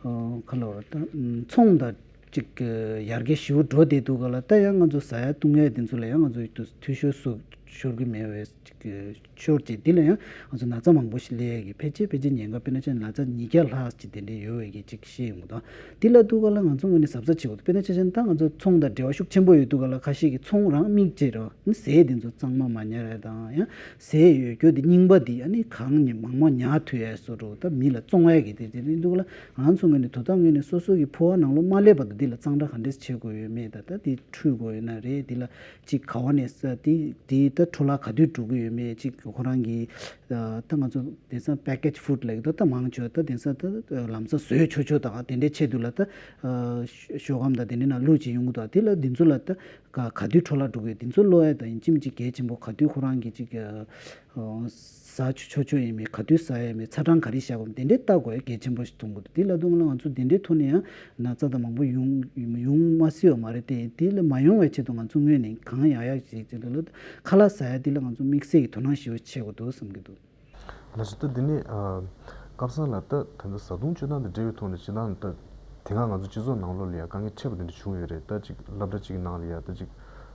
ཨ་ག་ལབ་དགོས་རེད། ད་ཚོང་དང་ཅིག་ཡར་རྒྱས་ཞེ་པོ་འགྲོ་བསྡད་འདུག་ག་ལ། ད་ཡང་ང་ཚོ་ཟ་ཡ་བཏུང་ཡ་དེ་ཚོ་ལ་ཡང་ང་ཚོ་འཐུས་ཤོར་བཟོ་ཤོར་གི་མེད་པའི་ཅིག་ཤོར་རྗེས་འདི་ལ་ཡང་ང་ཚོ་ན་ཚ་མང་པོ་ཞིག་སླེབས་ཡ་གི་ཕལ་ཆེར་ཕལ་ཆེར་ཉེན་ཁ། དཔེར་ན་ཆ་ན་ཚ་ཉིས་བརྒྱ་ལྷག་ཅིག་དེ་འདྲས་ཡོད་པའི་གི་ཅིག་བཤད་ཡོང་གི་འདུག་འདི་ལ་འདུག་ག་ལ་ང་ཚོ་ངོས་ནས་གཟབ་གཟབ་བྱེད་དགོས་འདུག་དཔེར་ན་ཆ་བཞག་ན་ད་ང་ཚོ་ཚོང་དང་འབྲེལ་བ་ཤུགས་ཆེན་པོ་ཡོད་འདུག་ག་ལ། ཁ་ཤས་ཀྱིས་ཚོང་རང་དམིགས་བྱས་ར་ནི་ཟས་དེ་ཚོ་གཙང་མ་མ་ཉར་ཡ་དང་ཡང་ཟས་ཡོད་རྒྱུ་དེ་རྙིང་པ་དེ་ཨ་ནི་གང་ཉིན་མང་མང་ཉར་ཐུབ་ཡ་བཟོ་འདྲ་ད་མི་ལ་བཙོང་ཡ་གི་དེ་དེ་རེད་འདུག་ག་ལ། ང་ཚོ་ངོས་ནས་དོ་བདག་ངོས་ནས་སོ་སོ་གི་ཕོ་བ་ནང་ལོགས་མ་སླེབས་བར་དུ་འདི་ལ་གཙང་སྦྲ་ག་འདྲས་བྱེད་དགོས་ཡོད་མེད་ད་ད་དེ་འཁྲུད་དགོས་ཡོད་ན་རེད། འདི་ལ་ཅིག་ག་བ་ནས་ས་དེ་དེ་ད་འཕྲོ་བརླག་ག་དུས་འགྲོ་གི་ཡོད་མེད་ཅིག་ཁོ་རང་གི་ད་ང་ཚོ་དེང་སང་package food ལབ་ཀྱི་འདུག་ད་མང་ཆེ་བ་ད་དེང་སང་ད་ལམ་སང་བཟོས་ཆོག་ཆོག་དང་དེ་འདྲའི་ཆེད་དུ་ལ་ད་ཤོག་སྒམ་དང་དེ་འདྲའི་ནང་བླུགས་བྱས་ཡོང་གི་འདུག་དེ་ལ་འདི་ཚོ་ལ་ད་ག་ག་དུས་འཕྲོ་བརླག་འགྲོ་གི་ཡོད་འདི་ཚོ་ཀློག་ཡ་ད་ཡིན་གཅིག་མིན་གཅིག་གལ་ཆེན་པོ། ག་དུས་ཁོ་རང་གི་ཅིག་ཟ་ཆོག་ཆོག་ཡིན་མིན་ག་དུས་ཟ་ཡ་མིན་ཚ་གྲང་ག་རེ་བཞག་དགོས་དེ་འདྲའི་ལྟ་དགོས་ཡ་གལ་ཆེན་པོ་ཞིག་མཐོང་གི་འདུག་དེ་ལ་དུང་ལ་ང་ཚོ་དེ་འདྲའི་ཐོག་ནས་ཡང་ན་ཚ་དང་མང་པོ་ཡོང་ཡོང་མ་སྲིད་པ་མ་རེད་དེ། དེ་ལ་མ་ཡོང་བའི་ཆེད་དུ་ང་ཚོ་ངོས་ནས་གང་ཡག་ཡག་ཞིག་ཅིག་ལ་ཁ་ལག་ཟ་ཡ་དེ་ལ་ང་ཚོ་དམིགས་བསལ་གྱི་དོ་སྣང་ཞེ་པོ་བྱེད་དགོས་འདུག་བསམ་གྱི་འདུག་ལགས་སོ། ད་འདི་ནས་ཨ་སྐལ་བཟང་ལགས་ད་ད་ལྟ་བཟའ་བཏུང་སྤྱོད་སྟངས་དང་འབྲེལ་བའི་ཐོག་ནས་སྤྱིར་བཏང་ད་དེ་སྔ་ང་ཚོ་སྤྱི་ཚོགས་ནང་ལོགས་ལ་ཡང་དཀའ་ངལ་འཕྲད་པ་དེ་འདྲ་བྱུང་ཡོད་རེད། ད་ཅིག་སློབ་གྲྭ་གཅིག་གི་ནང་ལ་ཡང་ད་ཅིག་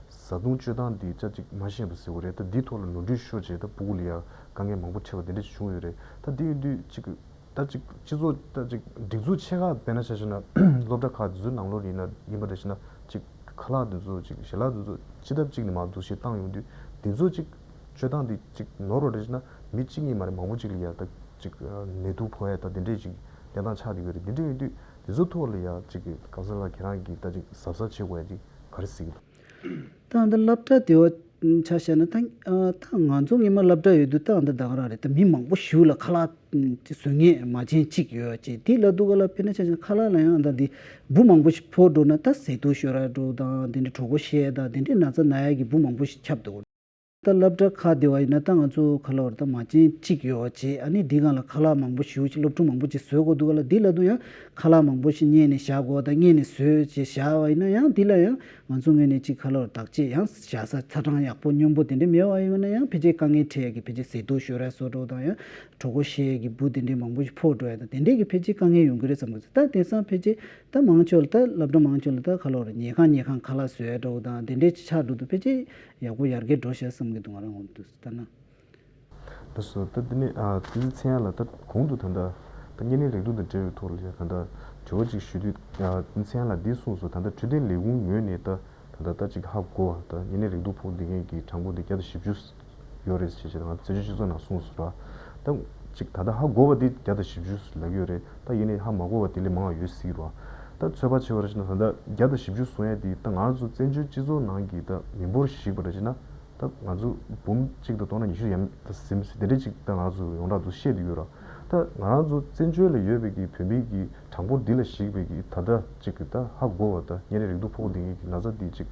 བཟའ་བཏུང་སྤྱོད་སྟངས་འདི་ཅག་ཅིག་མ་ཤེས་པ་ཟེར་བ་རེད། ད་འདི་ཐོག་ལ་ནོར་འཁྲུལ་ཤོར་བྱས་ད་སྤུ་གུ་ལ་ཡང་དཀའ་ངལ་མང་པོ་འཕྲད་པ་དེ་འདྲ་ཅིག་བྱུང་ཡོད་རེད། ད་འདི་ཡིན་དུས་ཅིག་ད་ཅིག་སྤྱི་ཚོགས་ད་ཅིག་སྒྲིག་འཛུགས་ཆེ་ཁག་དཔེར་ན་ཆ་བཞག་ན་སློབ་གྲྭ་ཁག་དེ་ཚོའི་ནང་ལོགས་ཡིན་ན་ཡིན་པ་འདྲ་ཞིག་ན་ཅིག་ཁ་ལག་དེ་ཚོ་ཅིག་ཞལ་ལག་དེ་ཚོ་སྤྱི་ལྡབ་གཅིག་ནས་མར་འདུག་སེ་བཏང་ཡོང་དུས་དེ་ཚོ་ཅིག་སྤྱོད་སྟངས་དེ་ཅིག་ནོར་བ་འདྲ་ཞིག་ན་མི་གཅིག་གཉིས་མ་རེད་མང་པོ་ཅིག་ལ་ཡ་ད་ཅིག་ནད་དུག་ཕོག་ཡ་ད་དེ་འདྲས་ཅིག་གནས་སྟངས་ཆགས་བསྡད་ཡོད་རེད། དེ་འདྲ་ཡིན་དུས་དེ་ཚོ་ཐོག་ལ་ཡ་ཅིག་སྐལ་བཟང་ལགས་ཁྱེད་རང་གིས་ད་ཅིག་གཟབ་གཟབ་བྱེད་དགོས་ཡ་ཅིག་ག་རེ་གཟིགས་ཀྱི་འདུག་ད་ལྟ་སློབ་གྲྭ་དེ་བ་ཆ་བཞག་ན་ད་ཨ་ད་ང་ཚོ་སྔོན་མ་སློབ་གྲྭ་ཡོད་དུས་ད་ཨ་ད་ད་ག་རང་རེད། ད་མི་མང་པོ་ཞིག་ལ་ཁ་ལག་ཅིག་བཟོ་མཁན་མ་བྱན་གཅིག་ཡོད་ཅེས་དེ་ལ་འདུག་ག་ལ། དཔེར་ན་ཆ་བཞག་ན་ཁ་ལག་ལ་ཡང་ཨ་ད་འདི་འབུ་མང་པོ་ཞིག་ཕོག་འགྲོ་ན་ད་ཟས་དུག་ཤོར་ར་འགྲོ་དང་དེ་འདྲའི་གྲོད་ཁོག་བཤལ་དང་དེ་འདྲའི་ན་ཚ་ན་ཡ་གི་འབུ་མང་པོ་ཞིག་ཁྱབ་འདུག་ད་སློབ་གྲྭ་ཁག་དེ་བ་ཡིན་ན་ད་ང་ཚོ་ག་ལབ་རེད། ད་མ་བྱན་གཅིག་ཡོད་བྱས། ཨ་ནི་འདི་སྒང་ལ་ཁ་ལག་མང་པོ་ཞེ་པོ་ཅིག་སློབ་ཕྲུག་མང་པོ་ཅིག་བཟོ་དགོས་འདུག་ག་ལ། འདི་ལབ་དུས་ཡང་ཁ་ལག་མང་པོ་ཞིག་རྙེད་ནས་བཞག་དགོས། ད་རྙེད་ནས་བཟོས་བྱས་བཞག་པ་ཡིན་ན་ཡང་འདི་ལ་ཡང་ང་ཚོ་ངོས་ནས་ཅིག་ག་ལབ་རེད། བདག་གཅེས་ཡང་བཞག་ས་ཚ་གྲང་ཡག་པོ་སྙོམས་པོ་དེ་འདྲ་མེད་པ་ཡིན་ན་ཡང་ཕལ་ཆེར་དཀའ་ངལ་འཕྲད་ཡ་གི་ཕལ་ཆེར་ཟས་དུག་ཤོར་ཡ་བཟོ་འདྲ་དང་ཡང་གྲོད་ཁོག་བཤལ་ཡ་གི་འབུ་དེ་འདྲའི་མང་པོ་ཞིག་ཕོག་འགྲོ་ཡ་དང་དེ་འདྲའི་གི་ཕལ་ཆེར་དཀའ་ངལ་ཡོང་གི་རེད་བསམ་གི་འདུག་ད་དེང་སང་ཕལ་ཆེར་ད་མང་ཆེ་བ་ལ་ད་སློབ་གྲྭ་མང་ཆེ་བ་ལ་ད་ག་ལབ་རེད། ཉལ་ཁང་ཉལ་ཁང་ཁ་ལག་བཟོ་ཡ་འདྲ་བོ་དང་དེ་འདྲའི་ཆགས་འགྲོ་དུས་ཕལ་ཆེར་ཡག་པོ་ཡར་རྒྱས་འགྲོ་ཤག་བསམ་གྱི་འདུག་ང་རང་ངོས་ནས་ལྟ་ན། ལགས་སོ། ད་དེ་ནས་ཨ་བསྟན་འཛིན་ཚེ་དབྱངས་ལགས། ད་གོང་དུ་ད་ལྟ་ད་བརྙན་ལེན་རེག་དུག་དང་འབྲེལ་བའི་ཐོག་ལ་ཡ་ད་ལྟ་དྲི་བ་ཅིག་ཞུ་དུས། ཨ་བསྟན་འཛིན་ཚེ་དབྱངས་ལགས་འདི་གསུངས་སོང་། ད་ལྟ་འཕྲོད་བསྟེན་ལས་ཁུངས་ངོས་ནས་ད་ད་ལྟ་ད་ཅིག་ཧ་གོ་བ། ད་བརྙན་ལེན་རེག་དུག་ཕོག་བསྡད་མཁན་གྱི་གྲངས་འབོར་འདི་བརྒྱ་དང་བཞི་བཅུ་ཡོད་རེད་ཅེས་བྱས་ང་ཚོ་བཙན་བྱོལ་སྤྱི་ཚོགས་ནང་གསུངས་སོང་ར། ད་ཅིག་ད་ལྟ་ཧ་གོ་བ་འདི་བརྒྱ་དང་བཞི་བཅུ་ལབ་ཀྱི་ཡོད་རེད། ད་ཡིན་ནའི་ཧ་མ་གོ་བ་དེ་ལས་མང་བ་ཡོད་སྲིད་ར། ད་ཚོད་དཔག་བྱས་པ་རེད་ཅེ་ན་ད་ལྟ་བརྒྱ་དང་བཞི་བཅུ་གསུང་ཡ་འདི་ད་ང་ཚོ་བཙན་བྱོལ་སྤྱི་ཚོགས་ནང་གི་ད་མི་འབོར་ཞིག་པ་རེད་ཅེ་ན། ད་ང་ཚོ་འབུམ་གཅིག་དང་སྟོང་ཕྲག་ཉི་ཤུ་ཡན་ཟིན་དེ་འདྲ་ཅིག་ད་ང་ཚོ་ཡོངས་གྲགས་དུ་བཤད་དུ་ཡོད་ར། ད་ང་རང་ཚོ་བཙན་བྱོལ་ལ་ཡོད་པའི་གི་བོད་མི་གི་གྲངས་འབོར་འདི་ལ་གཞིགས་པའི་གི་ད་ལྟ་ཅིག་གི་ད་ཧ་གོ་བ། ད་བརྙན་ལེན་རེག་དུག་ཕོག་བསྡད་མཁན་གི་ན་ཚ་འདི་ཅིག་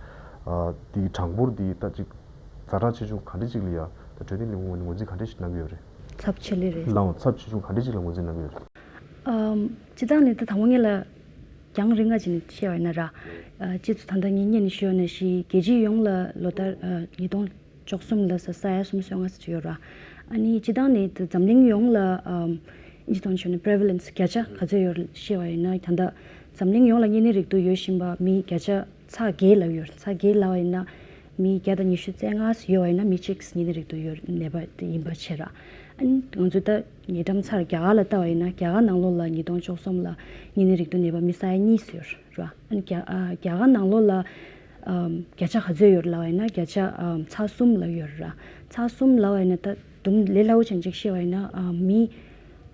ཨ་འདི་གྲངས་འབོར་འདི་ད་ཅིག་ཛ་དྲག་ཆེ་ཆུང་ག་འདྲ་ཅིག་ལ་ཡ་ད་འཕྲོད་བསྟེན་ལས་ཁུངས་ནས་ངོས་འཛིན་ག་འདྲ་ཞིག་གནང་གི་ཡོད་རེད། ཚབས་ཆེ་ལེ་རེད། ལའང་ཚབས་ཆེ་ཆུང་ག་འདྲ་ཅིག་ལ་ངོས་འཛིན་གནང་གི་ཡོད་རེད། ཨམ། སྤྱིར་བཏང་ནས་ད་དང་པོ་ངེད་ལ་རྒྱང་རིང་ང་ཅིག་ནས་བཤད་པ་ཡིན་ན་ར། ཨ་སྤྱི་ཚོགས་ད་ལྟ་ངེད་སྔོན་ནས་ཞུས་ཡོད་ནང་བཞིན་རྒྱལ་སྤྱིའི་ཡོངས་ལ་ལོ་ལྟར་ཨ་ཉིས་སྟོང་བཅུ་གསུམ་ལ་ས་ས་ཡ་སུམ་ཅུ་སོ་ལྔ་ཙམ་ཡོད་ར། ཨ་ནི་སྤྱིར་བཏང་ནས་ད་འཛམ་གླིང་ཡོངས་ལ་ཨམ་ཨིན་ཇི་ཐོག་ནས་ཞུས་ན་པི་རེ་ཝ་ལེན་སི་བརྒྱ་ཆ་ག་ཚོད་ཡོད་བཤད་པ་ཡིན་ན། ད་ལྟ་འཛམ་གླིང་ཡོངས་ལ་གཉན་ནད་རེག་དུག་ཡོད་བཞིན་པ་མི་བརྒྱ་ཆ་ཚེག་བརྒྱད་ལབ་ཡོད། ཚེག་བརྒྱད་ལབ་པ་ཡིན་ན་མི་བརྒྱ་དང་ཉི་ཤུ་རྩ་ལྔ་ཙམ་ཡོད་པ་ཡིན་ན་མི་གཅིག་གཉན་ནད་རེག་དུག་ཡོད་ནད་པ་དེ་ཡིན་པ་བྱས་ར། ཨ་ནི་ང་ཚོ་ད་ཉེ་འགྲམ་ཚར་རྒྱ་གར་ལ་ལྟ་བ་ཡིན་ན་རྒྱ་གར་ནང་ལོགས་ལ་ཉིས་སྟོང་བཅུ་གསུམ་ལ་གཉན་ནད་རེག་དུག་ནད་པ་མི་ས་ཡ་གཉིས་ཙམ་ཡོད་ར། ཨ་ནི་རྒྱ་ཨ་རྒྱ་གར་ནང་ལོགས་ལ་ཨམ་བརྒྱ་ཆ་ག་ཚོད་ཡོད་ལབ་པ་ཡིན་ན་བརྒྱ་ཆ་ཨམ་ཚེག་གསུམ་ལ་ཡོད་ར། ཚེག་གསུམ་ལབ་པ་ཡིན་ན་ད་དུམ་ལས་སླ་བོ་ཅན་ཅིག་བཤད་པ་ཡིན་ན་ཨམ་མི་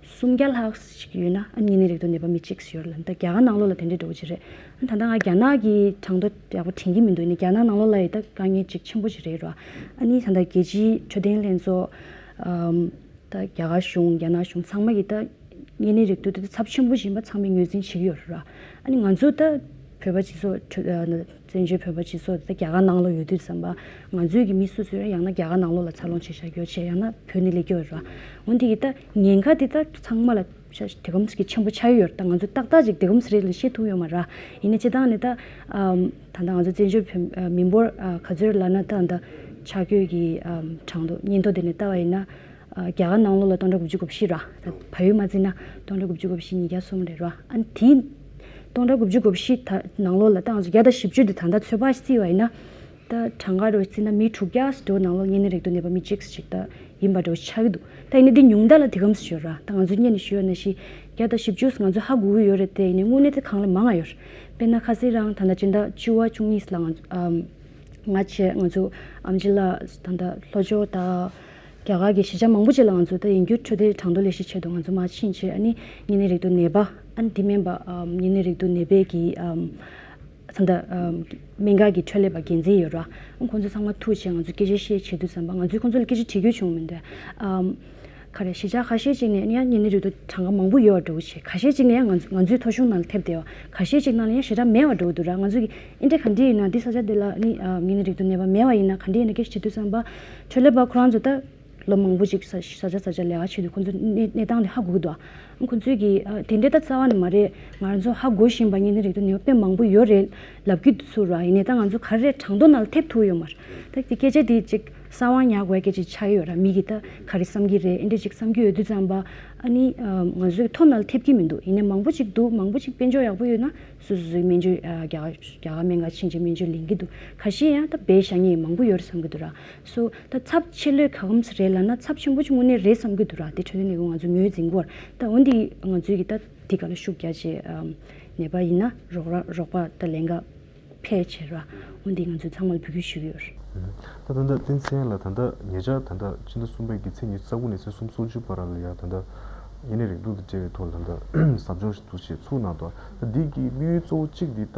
སུམ་བརྒྱ་ལྷག་ཅིག་ཡོད་ན་ཨ་གཉན་ནད་རེག་དུག་ནད་པ་མི་གཅིག་ཙམ་ཡོད་ལ། ད་རྒྱ་གར་ནང་ལོགས་ལ་དེ་འདྲའི་འགྲོ་གི་ཅིག་རེད། ཨ་ད་ལྟ་ང་རྒྱ་ནག་གི་གྲངས་ཐོ་ཡག་པོ་དྲན་གྱི་མི་འདུག་ཡིན་ནའི་རྒྱ་ནག་ནང་ལོགས་ལ་ཡི་ད་དཀའ་ངལ་ཅིག་ཆེན་པོ་ཅིག་རེད་ར། ཨ་ནི་ད་ལྟ་རྒྱལ་སྤྱིའི་འཕྲོད་བསྟེན་ལྷན་ཚོགས་ཨམ་ད་རྒྱ་གར་གཞུང་རྒྱ་ནག་གཞུང་ཚང་མ་གི་ད་གཉན་ནད་རེག་དུག་དེ་ཚབས་ཆེན་པོ་ཞིག་ཡིན་པ་ཚང་མས་ངོས་འཛིན་བྱེད་ཀྱི་ཡོད་རེད་ར། ཨ་ནི་ང་ཚོ་ད་བོད་པ་སྤྱི་ཚོགས་ཁྲོད་ཨ་ནི་བཙན་བྱོལ་བོད་པ་སྤྱི་ཚོགས་ད་རྒྱ་གར་ནང་ལ་ཡོད་དུས་ཙམ་པ་ང་ཚོའི་གི་མི་སུ་སུ་རེད་ཡང་ན་རྒྱ་གར་ནང་ལོགས་ལ་འཚར་ལོངས་བྱེད་བཞག་ཡོད་བྱས་ཡང་ན་བོད་ནས་སླེབས་ཀྱི་ཡོད་རེད་ར། འོན་ཏེ་གི་ད་ཉེན་ཁ་དེ་ད་ཚང་མ་ལ་ཤ་དེ་གམ་ཟིག་གི་ཆེན་པོ་ཆགས་ཡོད་རེད། ད་ང་ཚོ་ཏག་ཏག་ཅིག་དེ་གམ་ཟིག་རེད་ལ་ཤེས་ཐུབ་ཡོད་མ་རེད། ཡིན་ན་སྤྱིར་བཏང་ནས་ད་ཨམ་ད་ལྟ་ང་ཚོ་བཙན་བྱོལ་བོད་ཨ་མི་འབོར་ཨ་ག་ཚོད་ལབ་ན་ད་ད་ཆ་བགོས་ཀྱི་ཨམ་གྲངས་ཐོ་སྙན་ཐོ་དེ་ནས་ལྟ་བ་ཡིན་ན་ཨ་རྒྱ་གར་ནང་ལོགས་ལ་སྟོང་ཕྲག་དགུ་བཅུ་གོ་བཞི་ར། ད་ཕ་ཡུལ་མ་བརྩིས་ན་སྟོང་ཕྲག་དགུ་བཅུ་གོ་བཞི་ཉིས་བརྒྱ་གསུམ་རེད་ར། ཨ་དེ་སྟོང་ཕྲག་དགུ་བཅུ་གོ་བཞི་ད་ནང་ལོགས་ལ་ད་ང་ཚོ་བརྒྱ་དང་བཞི་བཅུ་དེ་ད་ལྟ་ཚོད་དཔག་བརྩིས་པ་ཡིན་ན། ད་གྲངས་ཀ་རུ་བརྩིས་ན་མི་དྲུག་བརྒྱ་ཙམ་དེ་ནང་ལོགས་གཉན་ནད་རེག་དུག་ནད་པ་མི་གཅིག་ཅིག་ད་ཡིན་པ་འདྲ་བོ་ཆགས་ཀྱི་འདུག་ད་ཡིན་ན་འདི་ཉུང་མཐའ་ལ་དེ་གམ་ཞིག་ཡོད་ར། ད་ང་ཚོ་སྔོན་ནས་ཞུས་ཡོད་ནང་བཞིན་བརྒྱ་དང་བཞི་བཅུ་ང་ཚོ་ཧ་གོ་གི་ཡོད་རེད་དེ། ཡིན་ནའི་དངོས་གནས་དེ་གང་ལ་མང་ང་ཡོད་རེད། དཔེར་ན་ཁ་སང་རང་ད་ལྟ་སྤྱི་ཟླ་བཅུ་པ་བཅུ་གཉིས་ལ་ང་ང་བྱས་ང་ཚོ་ཨམ་ཆི་ལགས་ད་ལྟ་ལྷོ་ཕྱོགས་ད་རྒྱ་གར་གྱི་གཞིས་ཆགས་མང་པོ་ཅིག་ལ་ང་ཚོ་ད་ཡིན་རྒྱུ་འཕྲོད་བསྟེན་གྲངས་ཐོ་ལས་གཞི་ཆེད་དུ་ང་ཚོ་མར་ཕྱིན་བྱས། ཨ་ནི་གཉན་ནད་རེག་དུག་ནད་པ་ཨ་ནི་དེ་མིན་པ་ཨམ་གཉན་ནད་རེག་དུག་ནད་པའི་གི་ཨམ་ད་ལྟ་ཨམ་སྨན་ཁང་གི་འཕྲོད་ལས་པ་འགན་འཛིན་ཡོད་ར། ཁོང་ཚོ་ཚང་མ་ཐུག་བྱས་ང་ཚོ་སྐད་ཆ་བཤད་བྱེད་དུས་ཙམ་པ་ང་ཚོས་ཁོང་ཚོ་ལ་སྐད་ཆ་དྲི་རྒྱུ་བྱུང་མི་འདུག་ཨམ་ག་རེ་གཞིས་ཆགས་ཁ་ཤས་ཅིག་ནས་ཡང་གཉན་ནད་རེག་དུག་གྲངས་ཀ་མང་པོ་ཡོད་པ་འདྲ་བོ་བྱས། ཁ་ཤས་ཅིག་ནས་ཡང་ང་ཚོ་ང་ཚོའི་ཐོ་གཞུང་ནང་ལ་ཐེབས་བསྡད་པ། ཁ་ཤས་ཅིག་ནང་ལ་ཡང་ཞེ་དྲག་མེད་པ་འདྲ་བོ་འདུག་ར། ང་ཚོ་གི་ཨིན་དྲ་ག་འདྲ་ཡིན་ན་འདི་ས་ཆ་འདི་ལ་ནི་ཨ་གཉན་ནད་རེག་དུག་ནད་པ་མེད་པ་ཡིན་ན་ག་འདྲ་ཡིན་ན་སྐད་ཆ་དྲི་དུས་ཙམ་པ་འཕྲོད་ལས་པ་ཁོ་རང་ཚོ་ད་ལོ་མང་པོ་ཅིག་ས་ས་ཆ་ས་ཆ་ལས་ཀ་བྱེད་དུས་ཁོང་ཚོ་གནས་གནས་སྟངས་དེ་ཧ་གོ་གི་འདུག་ཨ་ཁོང་ཚོས་ཀྱི་ཨ་དེ་འདྲའི་ད་རྩ་བ་ནས་མ་རེད། ང་རང་ཚོ་ཧ་གོ་བཞིན་པ་གཉན་ནད་རེག་དུག་ནད་པ་དཔེ་མང་པོ་ཡོད་རེད་ལབ་ཀྱི་འདུག་ཚུལ་ར། ཡིན་ནའི་ད་ང་ཚོ་ག་རེ་གྲངས་ཐོ་ནང་ལ་ཐེབས་ཐུབ་ཡོད་མ་རེད། ད་དེ་སྐད་ཆ་དེ་ཅིག་གསང་བ་ཉར་དགོས་སྐད་ཆ་ཆགས་ཡོད་ར། མི་གིས་ད་ག་རེ་བསམ་གྱི་རེད། ཨེ་འདྲ་ཅིག་བསམ་གྱི་ཡོད་དུས་ཙམ་པ་ཨ་ནི་ཨ་ང་ཚོའི་ཐོ་ནང་ལ་ཐེབས་ཀྱི་མི་འདུག་ཡིན་ནའི་མང་པོ་ཅིག་འདུག་མང་པོ་ཅིག་དཔལ་འབྱོར་ཡག་པོ་ཡོད་ན་སོ་སོ་སོའི་སྨན་བཅོས་ཨ་རྒྱ་གར་རྒྱ་གར་སྨན་ཁང་ཕྱིན་བྱས་སྨན་བཅོས་ལེན་གྱི་འདུག་ཁ་ཤས་ཡང་ད་སྦས་བཞག་མཁན་མང་པོ་ཡོད་རེད་བསམ་གྱི་འདུག་ར། སོ་ད་ཚབས་ཆེ་ལོས་ག་གམ་རེད་ལབ་ན་ཚབས་ཆེན་པོ་ཅིག་དངོས་གནས་རེད་བསམ་གྱི་འདུག་ར། དེ་འཕྲོད་བསྟེན་ལས་ཁུངས་ང་ཚོ་ངོས་འཛིན་གྱི་ཡོད་རེད། ད་འོན་ཏེ་ང་ཚོས་ཀྱི་ད་དེ་ག་ལ་ཤུགས་རྒྱག་བྱས་ཨམ་ནད་པ་ཡིན་ན་རོགས་ར་རོགས་པ་ད་ལེན་ག་ཕེབས་བྱས་ར། འོན་ཏེ་ང་ཚོས་ཚང་མ་ལ་འབོད་སྐུལ་ཞུ་གི་ཡོད་རེད། ད་ད་ལྟ་བསྟན་འཛིན་ལགས་ད་ལྟ་ཉེ་ཆར་ད་ལྟ་ཕྱི་ཟླ་གསུམ་པའི་གི་ཚེས་ཉི་ཤུ་རྩ་དགུ་ནས་ཚེས་སུམ་ཅུ་སོ་བཅུ་བར་ལ་ཡ་ད་ལྟ་གཉན་ནད་རེག་དུག་དང་འབྲེལ་བའི་ཐོག་ལ་ད་ལྟ་ཟབ་སྦྱོང་ཞིག་འདུག་ཅེས་ཚུགས་གནང་འདུག་ད་འདི་གི་དམིགས་ཡུལ་གཙོ་བོ་གཅིག་འདི་ད་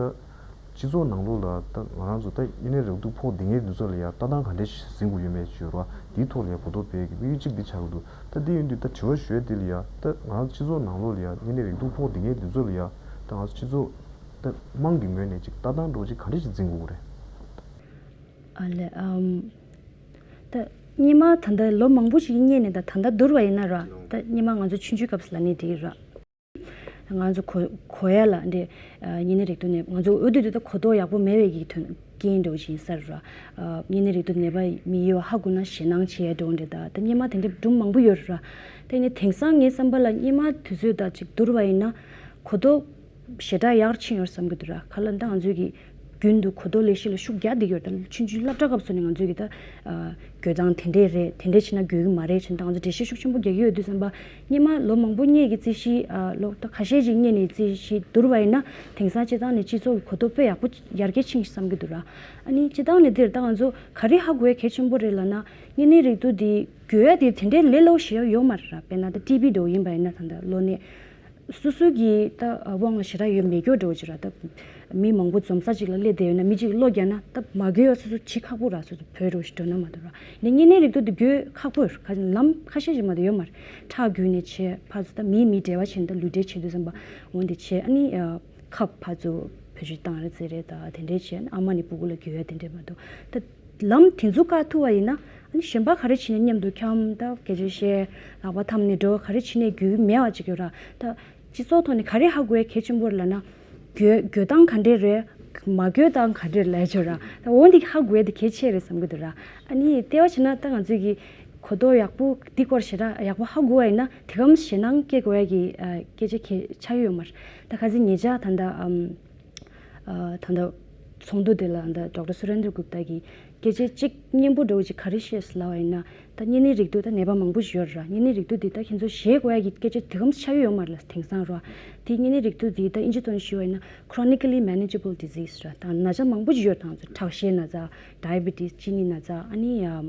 སྤྱི་ཚོགས་ནང་ལོགས་ལ་ད་ང་རང་ཚོ་ད་གཉན་ནད་རེག་དུག་ཕོག་བསྡད་མཁན་འདི་ཚོ་ལ་ཡ་ལྟ་སྟངས་ག་འདྲས་ཤིག་འཛིན་དགོས་ཡོད་མེད་ཅིག་ཡོད་རེད་བ། འདིའི་ཐོག་ལ་ཡ་གོ་རྟོགས་སྤེལ་གི་དམིགས་ཡུལ་གཅིག་འདི་ཆགས་ཀྱི་འདུག་ད་འདི་ཡིན་དུས་ད་དྲི་བ་ཞུ་ཡ་འདི་ལ་ཡ་ད་ང་རང་སྤྱི་ཚོགས་ནང་ལོགས་ལ་ཡ་གཉན་ནད་རེག་དུག་ཕོག་བསྡད་མཁན་འདི་ཚོ་ལ་ཡ་ད་ང་ཚོ་སྤྱི་ཚོགས་ད་དམངས་ཀྱི་ངོས་ནས་ཅིག་ལྟ་སྟངས་འདྲ་བོ་ཅིག་ག་འདྲས་ཤིག་འཛིན་དགོས་ཀྱི་རེད། ཨ་ལས་ཨམ། ད་སྔོན་མ་ད་ལྟ་ལོ་མང་པོ་ཞིག་སྔོན་ནས་ད་ད་ལྟ་བསྡུར་བ་ཡིན་ན་ར། ད་སྔོན་མ་ང་ཚོ་ཆུང་ཆུང་སྐབས་སུ་ལབ་ནས་དེ་ར། ང་ཚོ་གོ་གོ་ཡ་ལ་འདི་ཨ་གཉན་ནད་རེག་དུག་ནད། ང་ཚོ་འོ་དུས་དུས་ད་གོ་རྟོགས་ཡག་པོ་མེད་པའི་གི་དོན་རྐྱེན་འདྲ་བོ་ཞིག་ཡིན་ས་རེད་ར། ཨ་གཉན་ནད་རེག་དུག་ནད་པ་མི་ཡོད་ཧ་གོ་ན་ཞེད་སྣང་བྱེད་ཡ་འདྲ་བོ་འདྲ། ད་ད་སྔོན་མ་དེ་འདྲ་སྒྲུང་མང་པོ་ཡོད་རེད་ར། དེ་ནས་དེང་སང་ངའི་བསམ་པ་ལ་སྔོན་མ་དུས་ཚོད་ད་ཅིག་བསྡུར་བ་ཡིན་ན་གོ་རྟོགས་ཞེ་དྲག་ཡག་ཕྱིན་ཡོད་བསམ་གི་འདུག་ར། ག་ལ་ད་ང་ཚོས་གི་རྒྱུན་དུ་གོ་རྟོགས་ལས་གཞི་ལ་ཤུགས་རྒྱག་བསྡད་ཡོད། ད་ཆུང་ཆུང་སློབ་གྲྭ་སྐབས་སུ་ནས་ང་ཚོས་གི་ད་ཨ་འགོས་སྟངས་དེ་འདྲས་རེད། དེ་འདྲས་བྱས་ན་འགོས་ཀྱི་མ་རེད་བྱས་ན་ད་ང་ཚོ་འགྲེལ་བཤད་ཤུགས་ཆེན་པོ་རྒྱག་གི་ཡོད་དུས་ཙམ་པ། སྔོན་མ་ལོ་མང་པོ་སྔོན་གྱི་རྩིས་གཞི་ཨ་ལོ་ད་ཁ་ཤས་ཅིག་སྔོན་ནས་རྩིས་གཞི་བསྡུར་བ་ཡིན་ན་དེང་སང་སྤྱིར་བཏང་ནས་སྤྱི་ཚོགས་ཀྱི་གོ་རྟོགས་དཔེ་ཡག་པོ་ཡར་རྒྱས་ཕྱིན་བསམ་གྱི་འདུག་ར། ཨ་ནི་སྤྱིར་བཏང་ནས་འདིར་ད་ང་ཚོ་ག་རེ་ཧ་གོ་ཡ་གལ་ཆེན་པོ་རེད་ལབ་ན། གཉན་ནད་རེག་དུག་འདི་འགོས་ཡ་དེ་དེ་འདྲའི་ལས་སླ་པོ་ཞིག་ཡོད་མ་རེད་ར། དཔེར་ན་ད་ཊི་བི་འདྲ་བོ་ཡིན་པ་ཡིན་ན་ད་ལྟ་གློ་ནད། སོ་སོ་གི་ད་དབང་ཞེ་དྲག་ཡོད་མེད་སྐྱོ་འདྲ་བོ་ཅིག་ར། ད་མི་མང་པོ་འཛོམས་ས་ཅིག་ལ་སླེབས་བསྡད་ཡོད་ན་མི་གཅིག་གིས་གློ་བརྒྱབ་ན་ད་མ་འགོས་ཡ་སོ་སོ་བྱེད་ཁག་པོ་ར། སོ་སོ་བོད་འདྲ་བོ་ཞིག་འགྲོ་ན་མ་གཏོགས་ར། ནས་གཉན་ནད་རེག་དུག་འདི་འགོས་ཁག་པོ་ར། ཁ་ལམ་ཁ་ཤས་ཅིག་མ་གཏོགས་ཡོད་མ་རེད། ཁྲག་རྒྱུག་ནས་བྱས་ཕར་ཚུར་ད་མིའི་མི་འབྲེལ་བ་བྱས་ནས་ད་ལུས་འབྲེལ་བྱེད་དུས་ཙམ་པ་འོ་འདི་བྱས། ཨ་ནི་ཁབ་ཕར་ཚུར་བེད་སྤྱོད་བཏང་རེད་ཟེར་རེད། ད་དེ་འདྲས་བྱས་ཨ་མ་ནས་སྤུ་གུ་ལ་འགོས་ཡ་དེ་འདྲས་མ་གཏོགས་ད། ལམ་དེ་ཚོ་བཀག་ཐུབ་པ་ཡིན་ན། ཨ་ནི་གཞན་པ་ག་རེ་བྱས་ནས་མཉམ་དུ་འཁྱམ་ད་སྐད་ཆ་བཤད་ལག་པ་འཐམ་ནས་འགྲོ་ག་རེ་བྱས་ནས་འགོས་མེད་པ་ཅིག་ཡོད་ར། ད་སྤྱི་ཚོགས་ཐོག་ནས་ག་རེ་ཧ་གོ་ཡ་གལ་ཆེན་པོ་རེད་ལབ་ན། འགོས་འགོས་སྟངས་ག་འདྲས་རེད། མ་འགོས་སྟངས་ག་འདྲས་རེད་ལབ་ཡ་ཅིག་ཡོད་ར། ད་འོ་འདི་ཧ་གོ་ཡ་དེ་གལ་ཆེ་རེད་བསམ་གི་འདུག་ར། ཨ་ནི་ལྟེ་བ་བྱས་ན་ད་ང་ཚོས་ཀྱི་གོ་རྟོགས་ཡག་པོ་འདི་སྐོར་ཞེ་དྲག་ཡག་པོ་ཧ་གོ་བ་ཡིན་ན་དེ་གམ་ཞེད་སྣང་སྐྱེ་དགོས་ཡ་གི་ཨ་སྐད་ཆ་གལ་ཆགས་ཀྱི་ཡོད་མ་རེད། ད་ཁ་སང་ཉེ་ཆར་ད་ད་ཨམ། ཨ་ད་ལྟ་ཚོགས་འདུ་དེ་ལ་ད་ཌོག་ཊར་སུ་རེན་དར་གུབ་ཏ་གིས་སྐད་ཆ་གཅིག་སྙན་པོ་འདྲ་བོ་ཅིག་ག་རེ་བཤད་ཟེར་ལབ་པ་ཡིན་ན། ད་གཉན་ནད་རེག་དུག་ད་ནད་པ་མང་པོ་ཞིག་ཡོད་རེད་ར། གཉན་ནད་རེག་དུག་འདི་ད་ཁྱེད་ཚོ་ཞེད་དགོས་ཡ་གི་སྐད་ཆ་དེ་གམ་ཆགས་ཡོད་མ་རེད་ལ་དེང་སང་ར། དེ་གཉན་ནད་རེག་དུག་འདི་ད་ཨིན་ཇི་ཐོག་ནས་ཞུས་པ་ཡིན་ན་chronically manageable disease ར། ད་ན་ཚ་མང་པོ་ཞིག་ཡོད་རེད། ད་ང་ཚོ་ཁྲག་ཤེད་ན་ཚ། ཌའི་བི་ཊི་སི་གཅིན་སྙི་ན་ཚ། ཨ་ནི་ཡ་ཨ།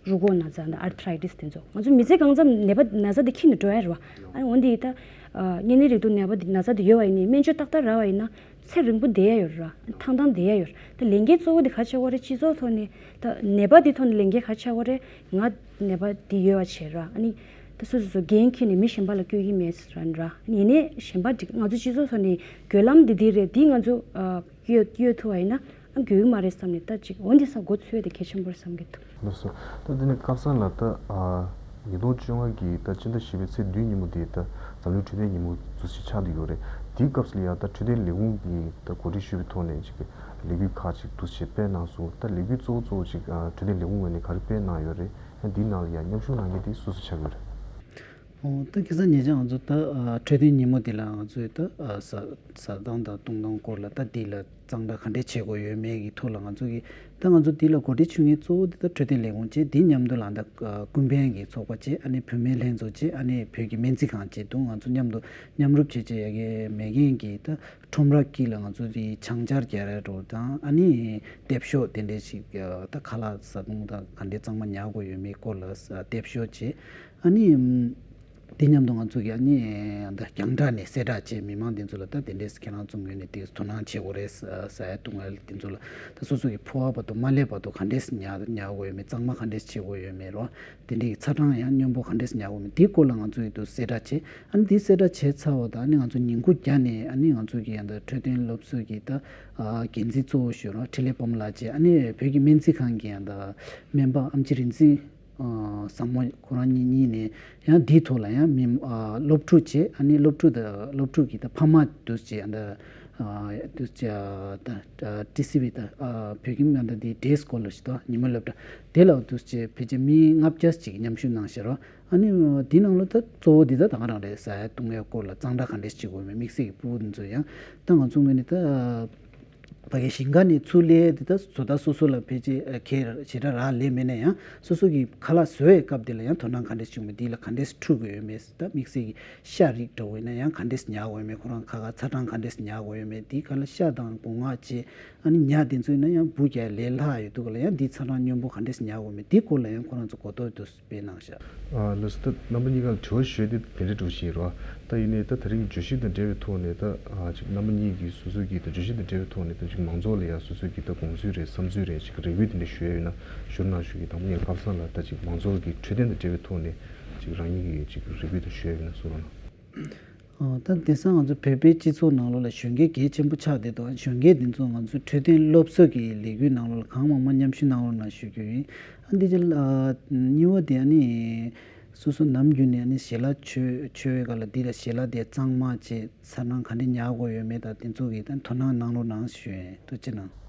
རུས་ཁོག་ན་ཚ་དང་ཨར་ཐ་རའི་ཊི་སི་དེ་ཚོ། ང་ཚོ་མི་ཚེ་གང་ཙམ་ནད་པ་ན་ཚ་དེ་འཁྱེར་ནས་འགྲོ་ཡ་རེད་བ། ཨ་ནི་འོན་ཏེ་ད་ཨ་གཉན་ནད་རེག་དུག་ནད་པ་དེ་ན་ཚ་དེ་ཡོད་པ་ཡིན་ནའི་སྨན་བཅོས་ཏག་ཏག་རག་པ་ཡིན་ན་ཚེ་རིང་པོ་བསྡད་ཡ་ཡོད་རེད་ར། ཐང་ཐང་བསྡད་ཡ་ཡོད་རེད། ད་ལས་འགན་གཙོ་བོ་དེ་ག་ཆགས་ཀྱི་ཡོད་རེད། སྤྱི་ཚོགས་ཐོག་ནས་ད་ནད་པ་དེ་ཐོག་ནས་ལས་འགན་ག་ཆགས་ཀྱི་ཡོད་རེད། ང་ནད་པ་དེ་ཡོད་པ་བྱས་ར། ཨ་ནི་ད་སོ་སོ་སོ་འགན་འཁྱེར་ནས་མི་གཞན་པ་ལ་བསྐྱོད་ཀྱི་མེད་ཟེར་ར། ཡིན་ནའི་གཞན་པ་འགྲིག་ང་ཚོ་སྤྱི་ཚོགས་ཐོག་ནས་འགོས་ལམ་འདི་འདི་རེད། འདི་ང་ཚོ་ཨ་གཡོལ་གཡོལ་ཐུབ་པ་ཡིན་ན། ཨ་འགོས་ཀྱི་མ་རེད་བསམ་ནས་ད་ཅིག་འོ་འདི་ས་མགོ་ཚོས་དེ་གལ་ཆེན་པོ་རེད་བསམ་གྱི་འདུག་ལགས་སོ། ད་དེ་ནས་སྐལ་བཟང་ལགས། ད་ཨ་ཉིས་སྟོང་བཅོ་ལྔ་གི་ད་སྤྱི་ཟླ་བཞི་པའི་ཚེས་བདུན་ཉིན་མོ་དེ་ད་འཛམ་གླིང་འཕྲོད་བསྟེན་ཉིན་མོ་འདུ་ཞིག་ཆགས་བསྡད་ཡོད་རེད། དེའི་སྐབས་སུ་ལ་ཡང་ད་འཕྲོད་བསྟེན་ལས་ཁུངས་ཀྱིས་ད་གོ་སྒྲིག་ཞུས་པའི་ཐོག་ནས་ཅིག་ལས་འགུལ་ཁག་ཅིག་འདུ་ཞིག་སྤེལ་གནང་སོང་། ད་ལས་འགུལ་གཙོ་བོ་གཙོ་བོ་ཅིག་ཨ་འཕྲོད་བསྟེན་ལས་ཁུངས་ངོས་ནས་ག་རེ་སྤེལ་གནང་ཡོད་རེད། ཡང་འདིའི་ནང་ལ་ཡང་མཉམ་ཞུགས་གནང་མཁན་དེ་སུ་སུ་ཆགས་ཡོད་རེད། འོ་ད་ཁ་སང་ཉེ་ཆར་ང་ཚོ་ད་ཨ་འཕྲོད་བསྟེན་ཉིན་མོ་འདི་ལ་ང་ཚོས་ད་ཨ་ཟ་ཟ་སྟངས་དང་བཏུང་སྟངས་སྐོར་ལ་ད་འདི་ལ་གཙང་སྦྲ་ག་འདྲས་བྱེད་དགོས་ཡོད་མེད་ཀྱི་ཐོག་ལ་ང་ཚོ་གིས་ད་ང་ཚོ་འདི་ལ་གོ་སྒྲིག་ཞུ་མཁན་གཙོ་བོ་འདི་ད་འཕྲོད་བསྟེན་ལས་ཁུངས་བྱས། འདི་མཉམ་དུ་ལ་ད་ཨ་ཀུན་ཕན་གྱི་ཚོགས་པ་བྱས། ཨ་ནི་བུད་མེད་ལྷན་ཚོགས་བྱས། ཨ་ནི་བོད་ཀྱི་སྨན་རྩིས་ཁང་བྱས་འདུག་ང་ཚོ་མཉམ་དུ་མཉམ་རུབ་བྱས་བྱས་ཡ་གི་མེད་མཁན་གྱི་ད་ཁྲོམ་ར་དཀྱིལ་ལ་ང་ཚོ་འདི་ཆང་སྦྱར་རྒྱག་ཡ་འདྲ་བོ་དང་། ཨ་ནི་ལྟེབ་ཤོག་དེ་འདྲས་ཞིག་ད་ཁ་ལག་ཟ་འཐུང་དང་ག་འདྲས་གཙང་མ་ཉར་དགོས་ཡོད་མེད་སྐོར་ལ་ལྟེབ་ཤོག་བྱས། ཨ་ནི་དེ་མཉམ་དུ་ང་ཚོ་གིས་ཨ་ནི་ད་རྒྱང་བསྒྲགས་ནས་གསལ་བསྒྲགས་བྱས། མི་མང་དེ་ཚོ་ལ་ད་དེ་འདྲས་ཁྱེད་རང་ཚོ་ངོས་ནས་དེ་དོ་སྣང་བྱེད་དགོས་རེད། ཟ་ཡ་བཏུང་ཡ་དེ་ཚོ་ལ་ད་སོ་སོ་གི་ཕོ་བ་བར་དུ་མ་སླེབས་བར་དུ་ག་འདྲས་ཉར་ཉར་དགོས་ཡོད་མེད། གཙང་མ་ག་འདྲས་བྱེད་དགོས་ཡོད་མེད་རོ། དེ་འདྲའི་ཚ་གྲང་ཡང་སྙོམས་པོ་ག་འདྲས་ཉར་དགོས་མེད། དེའི་སྐོར་ལ་ང་ཚོ་ཡིས་དུ་གསལ་བསྒྲགས་བྱས། ཨ་ནི་དེ་གསལ་བསྒྲགས་བྱས་ཚར་བ་དང་ཨ་ནི་ང་ཚོ་ཉིན་གུང་རྒྱབ་ནས་ཨ་ནི་ང་ཚོ་གི་ཡང་ད་འཕྲོད་བསྟེན་སློབ་གསོ་གི་ད་ཨ་འགན་འཛིན་གཙོ་བོ་ཞུ་རོགས་འཕྲིན་ལས་དཔལ་མོ་ལགས་བྱས། ཨ་ནི་བོད་ཀྱི་སྨན་རྩིས་ཁང་གི་ཡང་ད་སྨན་པ་ཨམ་ཆི་རིག་འཛིན་ཨ་བཟང་མོ་ཁོ་རང་གཉིས་གཉིས་ནས་ཡང་འདིའི་ཐོག་ལ་ཡང་མི་ཨ་སློབ་ཕྲུག་བྱས། ཨ་ནི་སློབ་ཕྲུག་ད་སློབ་ཕྲུག་གི་ད་ཕ་མ་དུ་བྱས། ཡང་ད་ཨ་དུ་བྱས་ད་ཊི་སི་ཝི་ད་ཨ་བོད་ཀྱི་སྨན་ད་འདི་ཌེ་སི་ཀོ་ལར་ཞིག་ད་ཉིན་མོ་སློབ་གྲྭ་དེ་ལ་དུ་བྱས་ཕལ་ཆེར་མི་ལྔ་བརྒྱ་ཅིག་མཉམ་ཞུགས་གནང་ཤག་རོ། ཨ་ནི་འདི་ནང་ལ་ད་གཙོ་བོ་འདི་ད་ད་ག་རང་རེད། ཟ་ཡ་བཏུང་ཡ་སྐོར་ལ་གཙང་སྦྲ་ག་འདྲས་བྱེད་དགོས་མེད། དམིགས་བསལ་གྱི་ཕྲུ་གུ་འདི་ཚོ་ཡང་ད་ང་ཚོ་ངོས་ནས་ད་ཕ་གི་ཞིང་ཁ་ནས་ཚུར་སླེབས་དེ་ད་བཟོ་ལྟ་སོ་སོ་ལ་ཕལ་ཆེར་ཁེ་ཞེ་དྲག་རག་ལས་མེད་ན་ཡང་སོ་སོ་གི་ཁ་ལག་བཟོ་བའི་སྐབས་དེ་ལ་ཡང་དོ་སྣང་ག་འདྲས་བྱུང་མེད། འདི་ལ་ག་འདྲས་འཁྲུད་དགོས་ཡོད་མེད། ད་དམིགས་བསལ་གྱི་ཤ་རིགས་འདྲ་བོ་ཡིན་ན་ཡང་ག་འདྲས་ཉར་དགོས་ཡོད་མེད། ཁོ་རང་ཁ་ཁ་ཚ་གྲང་ག་འདྲས་ཉར་དགོས་ཡོད་མེད། འདི་ག་ལ་ཤ་དང་སྒོ་ང་བཅས། ཨ་ནི་ཉ་དེ་ཚོ་ཡིན་ན་ཡང་འབུ་རྒྱག་ལས་སླ་ཡོད་འདུག་ག་ལ་ཡང་འདི་ཚ་གྲང་སྙོམས་པོ་ག་འདྲས་ཉར་དགོས་མེད། འདི་སྐོར་ལ་ཡང་ཁོ་རང་ཚོ་གོ་རྟོགས་འདུག་སྤེལ་གནང་ཤག་ཨ་ལགས་སོ། ད་རྣམ་པ་གཉིས་ཀ་ལ་དྲི་བ་ཞུ་ཡ་དེ་དེ་འདྲའི་འདྲ་བོ་ཞིག་ཡིན་རོ། ད་ཡིན་ནའི་ད་དེ་རིང་བརྗོད་གཞི་དང་འབྲེལ་བའི་ཐོག་ནས་ད་ཨ་ཅིག་རྣམ་པ་གཉིས་ཀྱིས་སོ་སོ་གི་ད་བརྗོད་གཞི་དང་འབྲེལ་བའི་ཐོག་ནས་ད་ཅིག་མང་ཚོགས་ལ་ཡང་སོ་སོ་གི་ད་དགོངས་ཚུལ་རེད་བསམ་ཚུལ་རེད་ཅིག་རེ་སྐུལ་དེ་འདྲ་ཞུ་ཡ་ཡོད་ན་ཞུ་རོགས་གནང་ཞུ་གི། དང་པོ་ཉིད་ལ་ཁ་སང་ལ་ད་ཅིག་མང་ཚོགས་ཀྱི་འཕྲོད་བསྟེན་དང་འབྲེལ་བའི་ཐོག་ནས་ཅིག་རང་ཉིད་ཀྱི་ཅིག་རེ་སྐུལ་དེ་ཞུ་ཡ་ཡོད་ན་གསུང་རོགས་གནང་། ཨ། ད་དེང་སང་ང་ཚོ་བོད་པའི་སྤྱི་ཚོགས་ནང་ལོགས་ལ་གཞོན་སྐྱེས་གལ་ཆེན་པོ་ཆགས་བསྡད་འདུག་གཞོན་སྐྱེས་འདི་ཚོ་ང་ཚོའི་འཕྲོད་བསྟེན་སློབ་གསོ་གི་ལས་འགུལ་ནང་ལོགས་ལ་གང་མང་མང་མཉམ་ཞུགས་གནང་རོགས་གནང་ཞུ་རྒྱུ་ཡིན། ཨ། འདི་ཅི་ལ། ཨ། གཉིས་པ་དེ་ཨ་ནི། སོ་སོ་ནམ་རྒྱུན་ནས་ཨ་ནི་ཞལ་ལག་མཆོད་མཆོད་པའི་སྐབས་ལ་འདི་ལ་ཞལ་ལག་དེ་གཙང་མ་བྱས་ཚར་ན་ག་འདྲ་ཉར་དགོས་ཡོད་མེད་དང་དེ་ཚོ་གི་ད་དོ་སྣང་གནང་རོགས་གནང་ཞུ་ཡིན། ཐུགས་རྗེ་གནང་།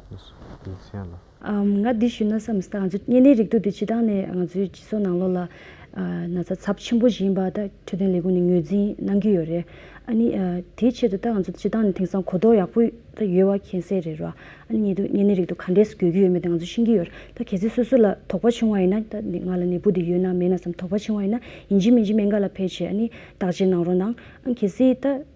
ལགས་སོ། ཡིན་ཚད་ལ། ཨམ། ང་འདི་ཞུས་ན་བསམ་སྟེ། ང་ཚོ་གཉན་ནད་རེག་དུག་འདི་སྤྱིར་བཏང་ནས་ང་ཚོའི་སྤྱི་ཚོགས་ནང་ལོགས་ལ། ཨ། ན་ཚ་ཚབས་ཆེན་པོ་ཞིག་ཡིན་པ་ད་འཕྲོད་བསྟེན་ལས་ཁུངས་ནས་ངོས་འཛིན་གནང་གི་ཡོད་རེད། ཨ་ནི། ཨ། དེའི་ཆེད་དུ་ད་ང་ཚོ་སྤྱིར་བཏང་ནས་དེང་སང་གོ་རྟོགས་ཡག་པོ་ད་ཡོད་པ་མཁྱེན་གསལ་རེད་ར། ཨ་ནི་ཉེ་དུ་གཉན་ནད་རེག་དུག་ག་འདྲས་འགོས་ཀྱི་ཡོད་མེད་ད་ང་ཚོ་ཤེས་ཀྱི་ཡོད་རེད། ད་གལ་སྲིད་སོ་སོ་ལ་དོགས་པ་བྱུང་བ་ཡིན་ན། ད་ང་ལ་ནད་འབུ་འདི་ཡོད་ན་མེད་ན་བསམ་དོགས་པ་བྱུང་བ་ཡིན་ན་ཡིན་གཅིག་མིན་གཅིག་སྨན་ཁང་ལ་ཕེབས་བྱས་ཨ་ནི་བརྟག་དཔྱད་གནང་རོགས་གནང་། ཨ། གལ་སྲིད་ད།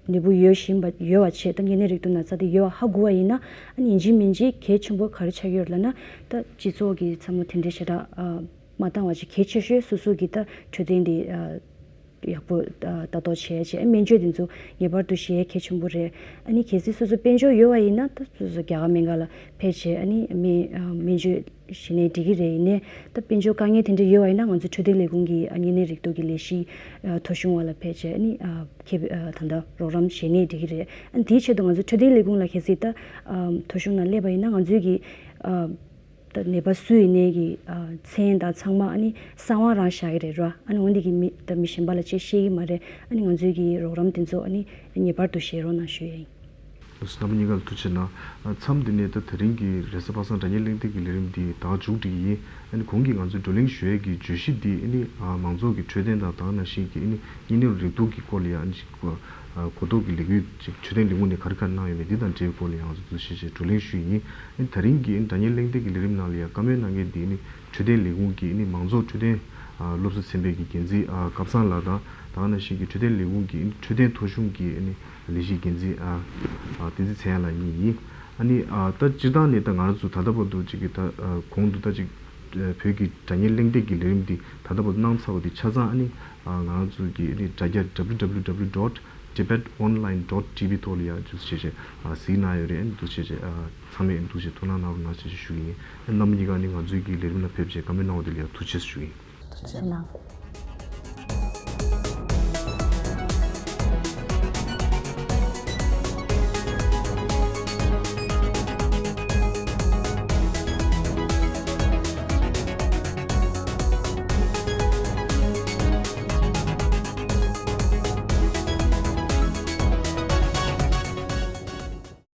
ནད་འབུ་ཡོད་བཞིན་པ་ཡོད་པ་བྱས་ད་གཉན་ནད་རེག་དུག་ན་ཚ་དེ་ཡོད་པ་ཧ་གོ་བ་ཡིན་ན། ཨ་ནི་ཡིན་གཅིག་མིན་གཅིག་གལ་ཆེན་པོ་ག་རེ་ཆགས་ཀྱི་ཡོད་ལབ་ན། ད་སྤྱི་ཚོགས་ཀྱི་ཚང་མ་དེ་འདྲའི་ཞེ་དྲག་ཨ། མ་བཏང་བ་བྱས་གལ་ཆེ་ཤོས་སོ་སོ་གི་ད་འཕྲོད་བསྟེན་དེ་ཨ། ཡག་པོ་ཨ། ལྟ་རྟོག་བྱས་བྱས། ཨ། སྨན་བཅོས་དེ་ཚོ་ངེས་པར་དུ་བྱེད་གལ་ཆེན་པོ་རེད། ཨ་ནི་གལ་སྲིད་སོ་སོ་དཔལ་འབྱོར་ཡོད་པ་ཡིན་ན་ད་སོ་སོ་རྒྱ་གར་སྨན་ཁང་ལ་ཕེབས་བྱས་ཨ་ནི་སྨན་ཨ། སྨན་བཅོས་བྱས་ནས་འགྲིག་གི་རེད། ཡིན་ནའི་ད་དཔལ་འབྱོར་དཀའ་ངལ་དེ་འདྲ་ཡོད་པ་ཡིན་ན་ང་ཚོ་འཕྲོད་བསྟེན་ལས་ཁུངས་ཀྱི་ཨ། གཉན་ནད་རེག་དུག་གི་ལས་གཞི་ཨ། ཐོ་གཞུང་བ་ལ་ཕེབས་བྱས་ཨ་ནི་ཨ། ཁེ་ཨ། ད་ལྟ་རོགས་རམ་བྱས་ནས་འགྲིག་གི་རེད། ཨ། དེའི་ཆེད་དུ་ང་ཚོ་འཕྲོད་བསྟེན་ལས་ཁུངས་ལ་གལ་སྲིད་ད་ཨ། ཐོ་གཞུང་ནང་སླེབས་པ་ཡིན་ན་ང་ཚོའི་གི་ཨ། ད་ནད་པ་སུ་ཡིན་ནའི་གི་ཨ། མཚན་དང་ཚང་མ་ཨ་ནི་གསང་བ་རང་བཞག་གི་རེད་ར། ཨ་ནི་འོན་ཏེ་གི་མི་ད་མི་གཞན་པ་ལ་ཅིག་བཤད་ཀྱི་མ་རེད། ཨ་ནི་ང་ཚོའི་གི་རོགས་རམ་དེ་ཚོ་ཨ་ནི་ངེས་པར་དུ་བྱེད་རོགས་གནང་ཞུ་ཡ་ཡིན། རྣམ་པ་གཉིས་ཀ་ལ་ཐུགས་རྗེ་གནང་། མཚམས་འདི་ནས་ད་དེ་རིང་གི་རེས་གཟའ་པ་སངས་སྒྲ་སྙན་གླེང་སྟེགས་ཀྱི་ལས་རིམ་འདི་ད་མཇུག་སྒྲིལ་གྱི་ཡིན། ཨ་ནི་གོང་གི་ང་ཚོས་བགྲོ་གླེང་ཞུ་ཡས་ཀྱི་བརྗོད་གཞི་འདི་ཨ་ནི་མང་ཚོགས་ཀྱི་འཕྲོད་བསྟེན་དང་དེ་ནང་བཞིན་གྱི་ཨ་ནི་གཉན་ནད་རེག་དུག་གི་སྐོར་ལ་ཡང་ཅིག་གོ་རྟོགས་ཀྱི་ལས་འགུལ་ཅིག་འཕྲོད་བསྟེན་ལས་ཁུངས་ནས་ག་རེ་ག་རེ་གནང་ཡོད་མེད་འདི་དང་འབྲེལ་བའི་སྐོར་ལ་ཡང་ང་ཚོ་འདུ་ཤེས་བྱས་བགྲོ་གླེང་ཞུ་ཡི་ཡིན། ཨ་ནི་དེ་རིང་གི་ཨ་ནི་སྒྲ་སྙན་གླེང་སྟེགས་ཀྱི་ལས་རིམ་ནང་ལ་ཡང་བཀའ་མོལ་གནང་མཁན་འདི་ཨ་ནི་འཕྲོད་བསྟེན་ལས་ཁུངས་ཀྱི་ཨ་ནི་མང་ཚོགས་འཕྲོད་བསྟེན་ཨ་སློབ་གསོ་ཚན་པའི་གི་འགན་འཛིན་ཨ་སྐལ་བཟང་ལགས་དང་དེ་ནང་བཞིན་གྱི་འཕྲོད་བསྟེན་ལས་ཁུངས་ཀྱི་ཨ་ནི་འཕྲོད་བསྟེན་ཐོ་གཞུང་གི་ཨ་ནི་ལས་གཞིའི་འགན་འཛིན་ཨ་ཨ་བསྟན་འཛིན་ཚེ་དབྱངས་ལགས་གཉིས་ཡིན། ཨ་ནི་ཨ་ད་སྤྱིར་བཏང་ནས་ད་ང་རང་ཚོ་ད་ལྟ་བར་དུ་ཅིག་གི་ད་ཨ་གོང་དུ་ད་ཅིག་ཨ་བོད་ཀྱི་སྒྲ་སྙན་གླེང་སྟེགས་ཀྱི་ལས་རིམ་འདི་ད་ལྟ་བར་དུ་གནང་ཚར་བ་འདི་ཆ་ཚང་ཨ་ནི་ཨ་ང་རང་ཚོ་གི་ཨ་ནི་དྲ་རྒྱ་W W W dot tibet online dot T V ཐོག་ལ་ཡང་འདུ་ཤེས་བྱས་ཨ་གཟིགས་གནང་ཡོད་རེད། ཨ་ནི་འདུ་ཤེས་བྱས་ཨ་ཚང་མས་འདུ་ཤེས་ཐུགས་སྣང་གནང་རོགས་གནང་ཞེས་ཞུ་གི་ཡིན། ཨ་རྣམ་པ་གཉིས་ཀ་ནི་ང་ཚོའི་གི་ལས་རིམ་ལ་ཕེབས་བྱས་བཀའ་མོལ་གནང་བ་དེ་ལ་ཡང་ཐུགས་རྗེ་ཆེ་ཞུ་གི་ཡིན། ཐུགས་རྗེ་གནང་།